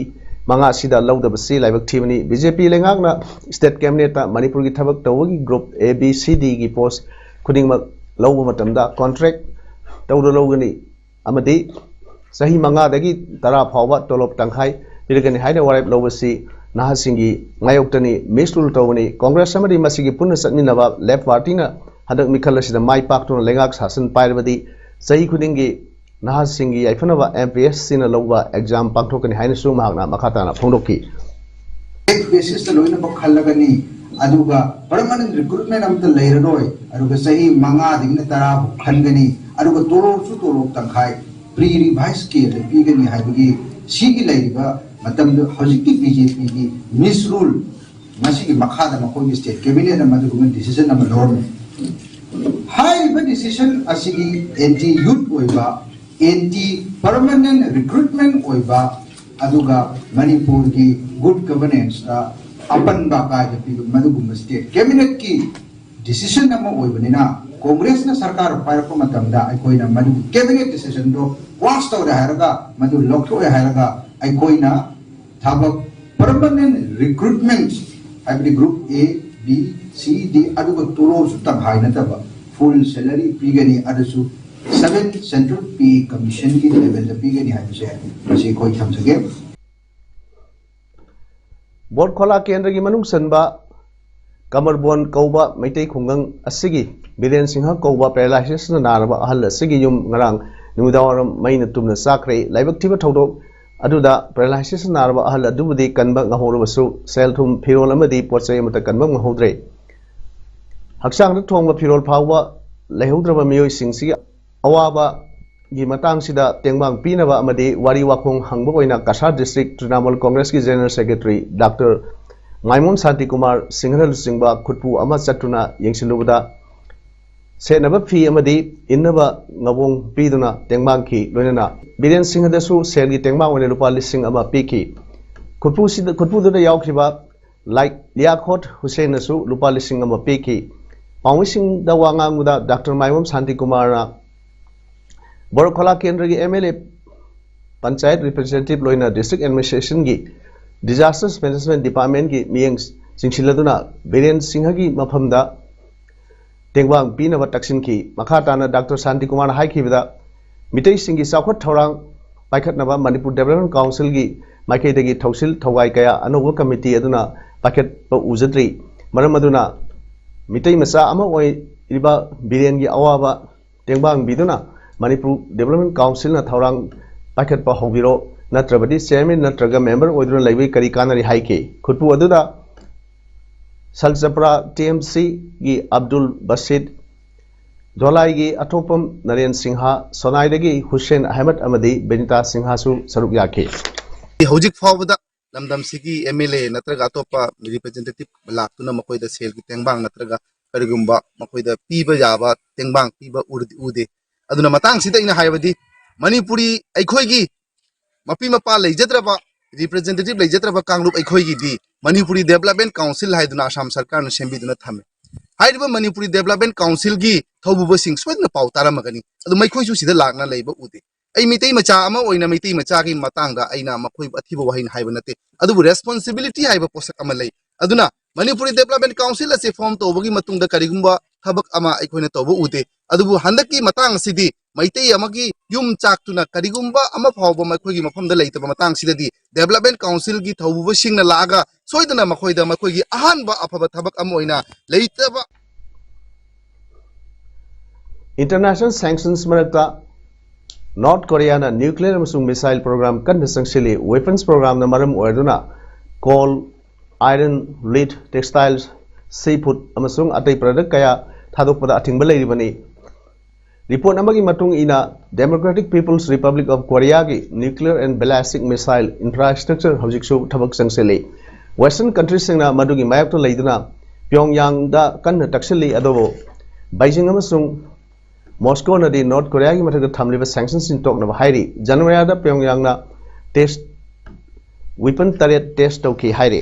ꯃꯉꯥ ꯑꯁꯤꯗ ꯂꯧꯗꯕꯁꯤ ꯂꯥꯏꯕꯛ ꯊꯤꯕꯅꯤ꯫ ꯕꯤ ꯖꯦ ꯄꯤ ꯂꯩꯉꯥꯛꯅ ꯁ꯭ꯇꯦꯠ ꯀꯦꯕꯤꯅꯦꯠꯇ ꯃꯅꯤꯄꯨꯔꯒꯤ ꯊꯕꯛ ꯇꯧꯕꯒꯤ ꯒ꯭ꯔꯨꯞ ꯑꯦ, ꯕꯤ, ꯁꯤ, ꯗꯤꯒꯤ ꯄꯣꯁ ꯈꯨꯗꯤꯡꯃꯛ ꯂꯧꯕ ꯃꯇꯝꯗ ꯀꯣꯟꯇ꯭ꯔꯦꯛ ꯇꯧꯗ ꯂꯧꯒꯅꯤ ꯑꯃꯗꯤ ꯆꯍꯤ ꯃꯉꯥꯗꯒꯤ ꯇꯔꯥ ꯐꯥꯎꯕ ꯇꯣꯂꯣꯞ ꯇꯪꯈꯥꯏ ꯄꯤꯔꯒꯅꯤ ꯍꯥꯏꯅ ꯋꯥꯔꯦꯞ ꯂꯧꯕꯁꯤ ꯅꯍꯥꯁꯤꯡꯒꯤ ꯃꯥꯌꯣꯛꯇꯅꯤ, ꯃꯤꯁꯔꯨꯜ ꯇꯧꯕꯅꯤ꯫ ꯀꯣꯡꯒ꯭ꯔꯦꯁ ꯑꯃꯗꯤ ꯃꯁꯤꯒꯤ ꯄꯨꯟꯅ ꯆꯠꯃꯤꯟꯅꯕ ꯂꯦꯐ ꯄꯥꯔꯇꯤꯅ ꯍꯟꯗꯛ ꯃꯤꯈꯜ ꯑꯁꯤꯗ ꯃꯥꯏ ꯄꯥꯛꯇꯨꯅ ꯂꯩꯉꯥꯛ ꯁꯥꯁꯟ ꯄꯥꯏꯔꯕꯗꯤ ꯆꯍꯤ ꯈꯨꯗꯤꯡꯒꯤ ꯅꯍꯥꯁꯤꯡꯒꯤ ꯌꯥꯏꯐꯅꯕ M P S Cꯅ ꯂꯧꯕ exam ꯄꯥꯡꯊꯣꯛꯀꯅꯤ ꯍꯥꯏꯅꯁꯨ ꯃꯍꯥꯛꯅ ꯃꯈꯥ ꯇꯥꯅ ꯐꯣꯡꯗꯣꯛꯈꯤ꯫ Basisꯇ ꯂꯣꯏꯅꯃꯛ ꯈꯜꯂꯒꯅꯤ꯫ ꯑꯗꯨꯒ permanent recruitment ꯑꯃꯇ ꯂꯩꯔꯔꯣꯏ꯫ ꯑꯗꯨꯒ ꯆꯍꯤ ꯃꯉꯥꯗꯒꯤꯅ ꯇꯔꯥ ꯐꯥꯎ ꯈꯟꯒꯅꯤ꯫ ꯑꯗꯨꯒ ꯇꯣꯂꯣꯞꯁꯨ ꯇꯣꯂꯣꯞ ꯇꯪꯈꯥꯏ, pre revise scaleꯗ ꯄꯤꯒꯅꯤ ꯍꯥꯏꯕꯒꯤ ꯁꯤꯒꯤ ꯂꯩꯔꯤꯕ ꯃꯇꯝꯗ ꯍꯧꯖꯤꯛꯀꯤ BJPꯒꯤ misrule, ꯃꯁꯤꯒꯤ ꯃꯈꯥꯗ ꯃꯈꯣꯏꯒꯤ state cabinetꯅ ꯃꯗꯨꯒꯨꯝꯕ decision ꯑꯃ ꯂꯧꯔꯝꯃꯤ꯫ ꯍꯥꯏꯔꯤꯕ decision ꯑꯁꯤꯒꯤ anti youth ꯑꯣꯏꯕ, anti permanent recruitment ꯑꯣꯏꯕ, ꯑꯗꯨꯒ ꯃꯅꯤꯄꯨꯔꯒꯤ good governanceꯇ ꯑꯄꯟꯕ ꯑꯀꯥꯏꯕ ꯄꯤꯕ ꯃꯗꯨꯒꯨꯝꯕ state cabinetꯀꯤ decision ꯑꯃ ꯑꯣꯏꯕꯅꯤꯅ, ꯀꯣꯡꯒ꯭ꯔꯦꯁꯅ ꯁꯔꯀꯥꯔ ꯄꯥꯏꯔꯛꯄ ꯃꯇꯝꯗ ꯑꯩꯈꯣꯏꯅ ꯃꯗꯨꯒꯤ cabinet decisionꯗꯣ quash ꯇꯧꯔꯦ ꯍꯥꯏꯔꯒ, ꯃꯗꯨ ꯂꯧꯊꯣꯛꯑꯦ ꯍꯥꯏꯔꯒ, ꯑꯩꯈꯣꯏꯅ ꯊꯕꯛ permanent recruitment ꯍꯥꯏꯕꯗꯤ group A, B, C, D, ꯑꯗꯨꯒ ꯇꯣꯂꯣꯞꯁꯨ ꯇꯪꯈꯥꯏ ꯅꯠꯇꯕ full salary ꯄꯤꯒꯅꯤ, ꯑꯗꯨꯁꯨ seven Central Pay Commissionꯒꯤ levelꯗ ꯄꯤꯒꯅꯤ ꯍꯥꯏꯕꯁꯦ ꯃꯁꯤ ꯑꯩꯈꯣꯏ ꯊꯝꯖꯒꯦ꯫ ꯕꯣꯔꯈꯣꯂꯥ ꯀꯦꯟꯗ꯭ꯔꯒꯤ ꯃꯅꯨꯡ ꯆꯟꯕ ꯀꯃꯔꯕꯣꯟ ꯀꯧꯕ ꯃꯩꯇꯩ ꯈꯨꯡꯒꯪ ꯑꯁꯤꯒꯤ ꯕꯤꯔꯦꯟ ꯁꯤꯡꯍ ꯀꯧꯕ paralysis ꯅꯥꯔꯕ ꯑꯍꯜ ꯑꯁꯤꯒꯤ ꯌꯨꯝ ꯉꯔꯥꯡ ꯅꯨꯃꯤꯗꯥꯡꯋꯥꯏꯔꯝ ꯃꯩꯅ ꯇꯨꯝꯅ ꯆꯥꯛꯈ꯭ꯔꯦ꯫ ꯂꯥꯏꯕꯛ ꯊꯤꯕ ꯊꯧꯗꯣꯛ ꯑꯗꯨꯗ paralysis ꯅꯥꯔꯕ ꯑꯍꯜ ꯑꯗꯨꯕꯨꯗꯤ ꯀꯟꯕ ꯉꯝꯍꯧꯔꯕꯁꯨ ꯁꯦꯜ ꯊꯨꯝ, ꯐꯤꯔꯣꯜ ꯑꯃꯗꯤ ꯄꯣꯠ ꯆꯩ ꯑꯃꯠꯇ ꯀꯟꯕ ꯉꯝꯍꯧꯗ꯭ꯔꯦ꯫ ꯍꯛꯆꯥꯡꯗ ꯊꯣꯡꯕ ꯐꯤꯔꯣꯜ ꯐꯥꯎꯕ ꯂꯩꯍꯧꯗ꯭ꯔꯕ ꯃꯤꯑꯣꯏꯁꯤꯡꯁꯤꯒꯤ ꯑꯋꯥꯕꯒꯤ ꯃꯇꯥꯡꯁꯤꯗ ꯇꯦꯡꯕꯥꯡ ꯄꯤꯅꯕ ꯑꯃꯗꯤ ꯋꯥꯔꯤ ꯋꯥꯈꯣꯡ ꯍꯪꯕ ꯑꯣꯏꯅ Cachar district Trinamool Congressꯀꯤ general secretary Doctor ꯃꯥꯏꯃꯣꯝ Shantikumar ꯁꯤꯡꯍꯅ ꯂꯨꯆꯤꯡꯕ ꯈꯨꯠꯄꯨ ꯑꯃ ꯆꯠꯇꯨꯅ ꯌꯦꯡꯁꯤꯜꯂꯨꯕꯗ ꯁꯦꯠꯅꯕ ꯐꯤ ꯑꯃꯗꯤ ꯏꯟꯅꯕ ꯉꯕꯣꯡ ꯄꯤꯗꯨꯅ ꯇꯦꯡꯕꯥꯡꯈꯤ꯫ ꯂꯣꯏꯅꯅ ꯕꯤꯔꯦꯟ ꯁꯤꯡꯍꯗꯁꯨ ꯁꯦꯜꯒꯤ ꯇꯦꯡꯕꯥꯡ ꯑꯣꯏꯅ ꯂꯨꯄꯥ ꯂꯤꯁꯤꯡ ꯑꯃ ꯄꯤꯈꯤ꯫ ꯈꯨꯠꯄꯨꯁꯤꯗ, ꯈꯨꯠꯄꯨꯗꯨꯗ ꯌꯥꯎꯈꯤꯕ ꯂꯥꯏꯛ ꯂꯤꯌꯥꯈꯣꯠ ꯍꯨꯁꯦꯟꯅꯁꯨ ꯂꯨꯄꯥ ꯂꯤꯁꯤꯡ ꯑꯃ ꯄꯤꯈꯤ꯫ ꯄꯥꯎꯃꯤꯁꯤꯡꯗ ꯋꯥ ꯉꯥꯡꯕꯗ ꯗꯥꯛꯇꯔ ꯃꯥꯏꯕꯝ ꯁꯥꯟꯇꯤꯀꯨꯃꯥꯔꯅ ꯕꯣꯔꯈꯣꯂꯥ ꯀꯦꯟꯗ꯭ꯔꯒꯤ M L A, panchayat representative ꯂꯣꯏꯅ district administrationꯒꯤ disaster management departmentꯀꯤ ꯃꯤꯠꯌꯦꯡ ꯆꯤꯡꯁꯤꯜꯂꯗꯨꯅ ꯕꯤꯔꯦꯟ ꯁꯤꯡꯍꯒꯤ ꯃꯐꯝꯗ ꯇꯦꯡꯕꯥꯡ ꯄꯤꯅꯕ ꯇꯛꯁꯤꯟꯈꯤ꯫ ꯃꯈꯥ ꯇꯥꯅ ꯗꯥꯛꯇꯔ ꯁꯥꯟꯇꯤꯀꯨꯃꯥꯔꯅ ꯍꯥꯏꯈꯤꯕꯗ, ꯃꯤꯇꯩꯁꯤꯡꯒꯤ ꯆꯥꯎꯈꯠ ꯊꯧꯔꯥꯡ ꯄꯥꯏꯈꯠꯅꯕ ꯃꯅꯤꯄꯨꯔ Development Councilꯒꯤ ꯃꯥꯏꯀꯩꯗꯒꯤ ꯊꯧꯁꯤꯜ ꯊꯧꯒꯥꯏ ꯀꯌꯥ ꯑꯅꯧꯕ committee ꯑꯗꯨꯅ ꯄꯥꯏꯈꯠꯄ ꯎꯖꯗ꯭ꯔꯤ꯫ ꯃꯔꯝ ꯑꯗꯨꯅ ꯃꯤꯇꯩ ꯃꯆꯥ ꯑꯃ ꯑꯣꯏ-, ꯏꯔꯤꯕ ꯕꯤꯔꯦꯟꯒꯤ ꯑꯋꯥꯕ ꯇꯦꯡꯕꯥꯡꯕꯤꯗꯨꯅ ꯃꯅꯤꯄꯨꯔ ꯗꯤꯕꯦꯂꯞꯃꯦꯟ ꯀꯥꯎꯟꯁꯤꯜꯅ ꯊꯧꯔꯥꯡ ꯄꯥꯏꯈꯠꯄ ꯍꯧꯕꯤꯔꯣ, ꯅꯠꯇ꯭ꯔꯕꯗꯤ ꯆꯤꯌꯔꯃꯦꯟ ꯅꯠꯇ꯭ꯔꯒ ꯃꯦꯝꯕꯔ ꯑꯣꯏꯗꯨꯅ ꯂꯩꯕꯒꯤ ꯀꯔꯤ ꯀꯥꯟꯅꯔꯤ ꯍꯥꯏꯈꯤ꯫ ꯈꯨꯠꯄꯨ ꯑꯗꯨꯗ ꯁꯜꯆꯄ꯭ꯔꯥ ꯇꯤ ꯑꯦꯝ ꯁꯤꯒꯤ ꯑꯕꯗꯨꯜ ꯕꯁꯤꯠ, ꯙꯣꯂꯥꯏꯒꯤ ꯑꯊꯣꯛꯄꯝ ꯅꯔꯦꯟ ꯁꯤꯡꯍ, ꯁꯣꯅꯥꯏꯗꯒꯤ ꯍꯨꯁꯦꯟ ꯑꯍꯃꯗ ꯑꯃꯗꯤ ꯕꯤꯅꯤꯇꯥ ꯁꯤꯡꯍꯁꯨ ꯁꯔꯨꯛ ꯌꯥꯈꯤ꯫ ꯍꯧꯖꯤꯛ ꯐꯥꯎꯕꯗ ꯂꯝꯗꯝꯁꯤꯒꯤ ꯑꯦꯝ ꯑꯦꯜ ꯑꯦ ꯅꯠꯇ꯭ꯔꯒ ꯑꯇꯣꯞꯄ ꯔꯤꯄ꯭ꯔꯖꯦꯟꯇꯦꯇꯤꯚ ꯂꯥꯛꯇꯨꯅ ꯃꯈꯣꯏꯗ ꯁꯦꯜꯒꯤ ꯇꯦꯡꯕꯥꯡ ꯅꯠꯇ꯭ꯔꯒ ꯀꯔꯤꯒꯨꯝꯕ ꯃꯈꯣꯏꯗ ꯄꯤꯕ ꯌꯥꯕ ꯇꯦꯡꯕꯥꯡ ꯄꯤꯕ ꯎꯔꯗꯤ ꯎꯗꯦ꯫ ꯑꯗꯨꯅ ꯃꯇꯥꯡꯁꯤꯗ ꯑꯩꯅ ꯍꯥꯏꯕꯗꯤ, ꯃꯅꯤꯄꯨꯔꯤ ꯑꯩꯈꯣꯏꯒꯤ ꯃꯄꯤ ꯃꯄꯥ ꯂꯩꯖꯗ꯭ꯔꯕ, ꯔꯤꯄ꯭ꯔꯖꯦꯟꯇꯦꯇꯤꯚ ꯂꯩꯖꯗ꯭ꯔꯕ ꯀꯥꯡꯂꯨꯞ ꯑꯩꯈꯣꯏꯒꯤꯗꯤ ꯃꯅꯤꯄꯨꯔꯤ ꯗꯦꯕꯂꯞꯃꯦꯟ ꯀꯥꯎꯟꯁꯤꯜ ꯍꯥꯏꯗꯨꯅ ꯑꯁꯥꯝ ꯁꯔꯀꯥꯔꯅ ꯁꯦꯝꯕꯤꯗꯨꯅ ꯊꯝꯃꯤ꯫ ꯍꯥꯏꯔꯤꯕ ꯃꯅꯤꯄꯨꯔꯤ ꯗꯦꯕꯂꯞꯃꯦꯟ ꯀꯥꯎꯟꯁꯤꯜꯒꯤ ꯊꯧꯕꯨꯕꯁꯤꯡ ꯁꯣꯏꯗꯅ ꯄꯥꯎ ꯇꯥꯔꯝꯃꯒꯅꯤ, ꯑꯗꯨ ꯃꯈꯣꯏꯁꯨ ꯁꯤꯗ ꯂꯥꯛꯅ ꯂꯩꯕ ꯎꯗꯦ꯫ ꯑꯩ ꯃꯩꯇꯩ ꯃꯆꯥ ꯑꯃ ꯑꯣꯏꯅ ꯃꯩꯇꯩ ꯃꯆꯥꯒꯤ ꯃꯇꯥꯡꯗ ꯑꯩꯅ ꯃꯈꯣꯏꯕꯨ ꯑꯊꯤꯕ ꯋꯥꯍꯩꯅ ꯍꯥꯏꯕ ꯅꯠꯇꯦ, ꯑꯗꯨꯕꯨ ꯔꯦꯁꯄꯣꯟꯁꯤꯕꯤꯂꯤꯇꯤ ꯍꯥꯏꯕ ꯄꯣꯠꯁꯛ ꯑꯃ ꯂꯩ꯫ ꯑꯗꯨꯅ ꯃꯅꯤꯄꯨꯔꯤ ꯗꯦꯕꯂꯞꯃꯦꯟ ꯀꯥꯎꯟꯁꯤꯜ ꯑꯁꯤ ꯐꯣꯔꯝ ꯇꯧꯕꯒꯤ ꯃꯇꯨꯡꯗ ꯀꯔꯤꯒꯨꯝꯕ ꯊꯕꯛ ꯑꯃ ꯑꯩꯈꯣꯏꯅ ꯇꯧꯕ ꯎꯗꯦ꯫ ꯑꯗꯨꯕꯨ ꯍꯟꯗꯛꯀꯤ ꯃꯇꯥꯡ ꯑꯁꯤꯗꯤ ꯃꯩꯇꯩ ꯑꯃꯒꯤ ꯌꯨꯝ ꯆꯥꯛꯇꯨꯅ ꯀꯔꯤꯒꯨꯝꯕ ꯑꯃ ꯐꯥꯎꯕ ꯃꯈꯣꯏꯒꯤ ꯃꯐꯝꯗ ꯂꯩꯇꯕ ꯃꯇꯥꯡꯁꯤꯗꯗꯤ ꯗꯦꯕꯂꯞꯃꯦꯟ ꯀꯥꯎꯟꯁꯤꯜꯒꯤ ꯊꯧꯕꯨꯕꯁꯤꯡꯅ ꯂꯥꯛꯑꯒ ꯁꯣꯏꯗꯅ ꯃꯈꯣꯏꯗ ꯃꯈꯣꯏꯒꯤ ꯑꯍꯥꯟꯕ ꯑꯐꯕ ꯊꯕꯛ ꯑꯃ ꯑꯣꯏꯅ ꯂꯩꯇꯕ꯫ ꯏꯟꯇꯔꯅꯦꯁꯅꯦꯜ ꯁꯦꯡꯁꯟꯁ ꯃꯔꯛꯇ ꯅꯣꯔꯠ ꯀꯣꯔꯤꯌꯥꯅ ꯅ꯭ꯌꯨꯀ꯭ꯂꯤꯌꯔ ꯑꯃꯁꯨꯡ ꯃꯤꯁꯥꯏꯜ ꯄ꯭ꯔꯣꯒ꯭ꯔꯥꯝ ꯀꯟꯅ ꯆꯪꯁꯤꯜꯂꯤ꯫ ꯋꯦꯄꯟꯁ ꯄ꯭ꯔꯣꯒ꯭ꯔꯥꯝꯅ ꯃꯔꯝ ꯑꯣꯏꯗꯨꯅ ꯀꯣꯜ, ꯑꯥꯏꯔꯟ, ꯂꯤꯗ, ꯇꯦꯛꯁꯇꯥꯏꯜꯁ, ꯁꯤ ꯐꯨꯗ ꯑꯃꯁꯨꯡ ꯑꯇꯩ ꯄ꯭ꯔꯗꯛ ꯀꯌꯥ ꯊꯥꯗꯣꯛꯄꯗ ꯑꯊꯤꯡꯕ ꯂꯩꯔꯤꯕꯅꯤ꯫ ꯔꯤꯄꯣꯔꯠ ꯑꯃꯒꯤ ꯃꯇꯨꯡ ꯏꯟꯅ, Democratic People's Republic of Korea ꯒꯤ nuclear and ballistic missile infrastructure ꯍꯧꯖꯤꯛꯁꯨ ꯊꯕꯛ ꯆꯪꯁꯤꯜꯂꯤ꯫ ꯋꯦꯁꯇꯔꯟ ꯀꯟꯇ꯭ꯔꯤꯁꯤꯡꯅ ꯃꯗꯨꯒꯤ ꯃꯥꯌꯣꯛꯇ ꯂꯩꯗꯨꯅ ꯄꯤꯌꯣꯡꯌꯥꯡꯗ ꯀꯟꯅ ꯇꯛꯁꯤꯜꯂꯤ, ꯑꯗꯨꯕꯨ ꯕꯩꯖꯤꯡ ꯑꯃꯁꯨꯡ ꯃꯣꯁꯀꯣꯅꯗꯤ ꯅꯣꯔꯠ ꯀꯣꯔꯤꯌꯥꯒꯤ ꯃꯊꯛꯇ ꯊꯝꯂꯤꯕ ꯁꯦꯡꯁꯟꯁꯤꯡ ꯇꯣꯛꯅꯕ ꯍꯥꯏꯔꯤ꯫ ꯖꯅꯋꯥꯔꯤꯗ ꯄꯤꯌꯣꯡꯌꯥꯡꯅ ꯇꯦꯁ, ꯋꯦꯄꯟ ꯇꯔꯦꯠ ꯇꯦꯁ ꯇꯧꯈꯤ ꯍꯥꯏꯔꯤ꯫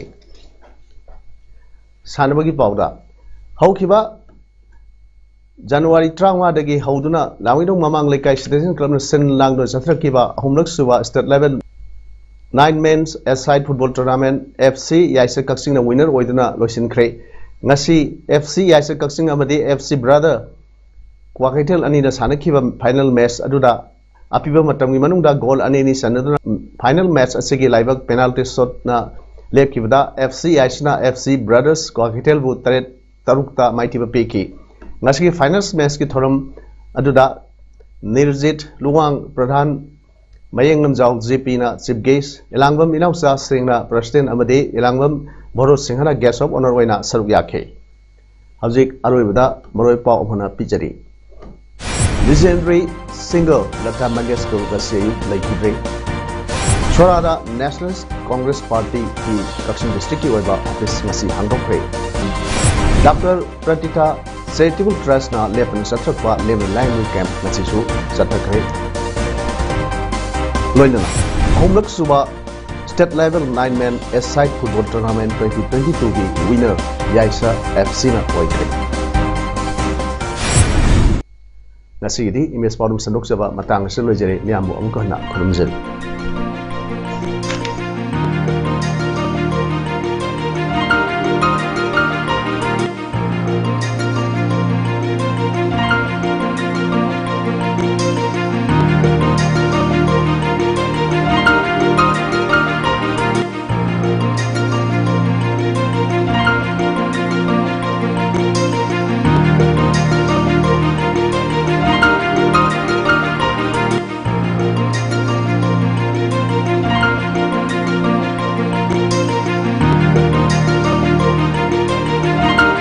ꯁꯥꯟꯅꯕꯒꯤ ꯄꯥꯎꯗ, ꯍꯧꯈꯤꯕ ꯖꯅꯋꯥꯔꯤ ꯇꯔꯥꯃꯉꯥꯗꯒꯤ ꯍꯧꯗꯨꯅ ꯂꯥꯡꯃꯩꯗꯣꯡ ꯃꯃꯥꯡ ꯂꯩꯀꯥꯏ ꯁꯤꯇꯤꯖꯟ ꯀ꯭ꯂꯕꯅ ꯁꯤꯟ ꯂꯥꯡꯗꯨꯅ ꯆꯠꯊꯔꯛꯈꯤꯕ ꯑꯍꯨꯝꯂꯛ ꯁꯨꯕ state level nine men's a side football tournament, F C ꯌꯥꯏꯁ ꯀꯛꯆꯤꯡꯅ ꯋꯤꯟꯅꯔ ꯑꯣꯏꯗꯨꯅ ꯂꯣꯏꯁꯤꯟꯈ꯭ꯔꯦ꯫ ꯉꯁꯤ F C ꯌꯥꯏꯁ ꯀꯛꯆꯤꯡ ꯑꯃꯗꯤ F C ꯕ꯭ꯔꯗꯔ ꯀ꯭ꯋꯥꯀꯩꯊꯦꯜ ꯑꯅꯤꯅ ꯁꯥꯟꯅꯈꯤꯕ ꯐꯥꯏꯅꯦꯜ ꯃꯦꯠꯆ ꯑꯗꯨꯗ ꯑꯄꯤꯕ ꯃꯇꯝꯒꯤ ꯃꯅꯨꯡꯗ ꯒꯣꯜ ꯑꯅꯤ ꯑꯅꯤ ꯆꯟꯅꯗꯨꯅ ꯐꯥꯏꯅꯦꯜ ꯃꯦꯠꯆ ꯑꯁꯤꯒꯤ ꯂꯥꯏꯕꯛ ꯄꯦꯅꯥꯜꯇꯤ ꯁꯣꯠꯅ ꯂꯦꯞꯈꯤꯕꯗ F C ꯌꯥꯏꯁꯅ F C ꯕ꯭ꯔꯗꯔꯁ ꯀ꯭ꯋꯥꯀꯩꯊꯦꯜꯕꯨ ꯇꯔꯦꯠ ꯇꯔꯨꯛꯇ ꯃꯥꯏꯊꯤꯕ ꯄꯤꯈꯤ꯫ ꯉꯁꯤꯒꯤ finals matchꯀꯤ ꯊꯧꯔꯝ ꯑꯗꯨꯗ ꯅꯤꯔꯖꯤꯠ ꯂꯨꯋꯥꯡ ꯄ꯭ꯔꯙꯥꯟ, ꯃꯌꯦꯡ ꯂꯝꯖꯥꯎ ꯖꯦ ꯄꯤꯅ chief guest, ꯏꯂꯥꯡꯕꯝ ꯏꯅꯥꯎꯆꯥ ꯁꯦꯡꯅ president ꯑꯃꯗꯤ ꯏꯂꯥꯡꯕꯝ ꯚꯣꯔꯣ ꯁꯤꯡꯍꯅ guest of honour ꯑꯣꯏꯅ ꯁꯔꯨꯛ ꯌꯥꯈꯤ꯫ ꯍꯧꯖꯤꯛ ꯑꯔꯣꯏꯕꯗ ꯃꯔꯨꯑꯣꯏ ꯄꯥꯎ ꯑꯃꯅ ꯄꯤꯖꯔꯤ꯫ Legendary singer ꯂꯇꯥ ꯃꯪꯒꯦꯁꯀꯔ ꯉꯁꯤ ꯑꯌꯨꯛ ꯂꯩꯈꯤꯗ꯭ꯔꯦ꯫ ꯁꯣꯔꯥꯗ National Congress Partyꯒꯤ ꯀꯛꯆꯤꯡ districtꯀꯤ ꯑꯣꯏꯕ office ꯉꯁꯤ ꯍꯥꯡꯗꯣꯛꯈ꯭ꯔꯦ꯫ ꯗꯥꯛꯇꯔ ꯄ꯭ꯔꯇꯤꯇꯥ Charitable Trustꯅ ꯂꯦꯞꯇꯅ ꯆꯠꯊꯔꯛꯄ ꯂꯦꯝꯅ ꯂꯥꯏꯌꯦꯡꯕꯒꯤ camp ꯉꯁꯤꯁꯨ ꯆꯠꯊꯈ꯭ꯔꯦ꯫ ꯂꯣꯏꯅꯅ ꯑꯍꯨꯝꯂꯛ ꯁꯨꯕ state level nine man A-side football tournament twenty twenty-twoꯒꯤ winner ꯌꯥꯏꯁꯥ FCꯅ ꯑꯣꯏꯈ꯭ꯔꯦ꯫ ꯉꯁꯤꯒꯤꯗꯤ ꯏꯃꯦꯖ ꯄꯥꯎꯗꯝ ꯁꯟꯗꯣꯛꯆꯕ ꯃꯇꯥꯡ ꯑꯁꯤꯗ ꯂꯣꯏꯖꯔꯦ꯫ ꯃꯤꯌꯥꯝꯕꯨ ꯑꯃꯨꯛꯀ ꯍꯟꯅ ꯈꯨꯔꯨꯝꯖꯔꯤ꯫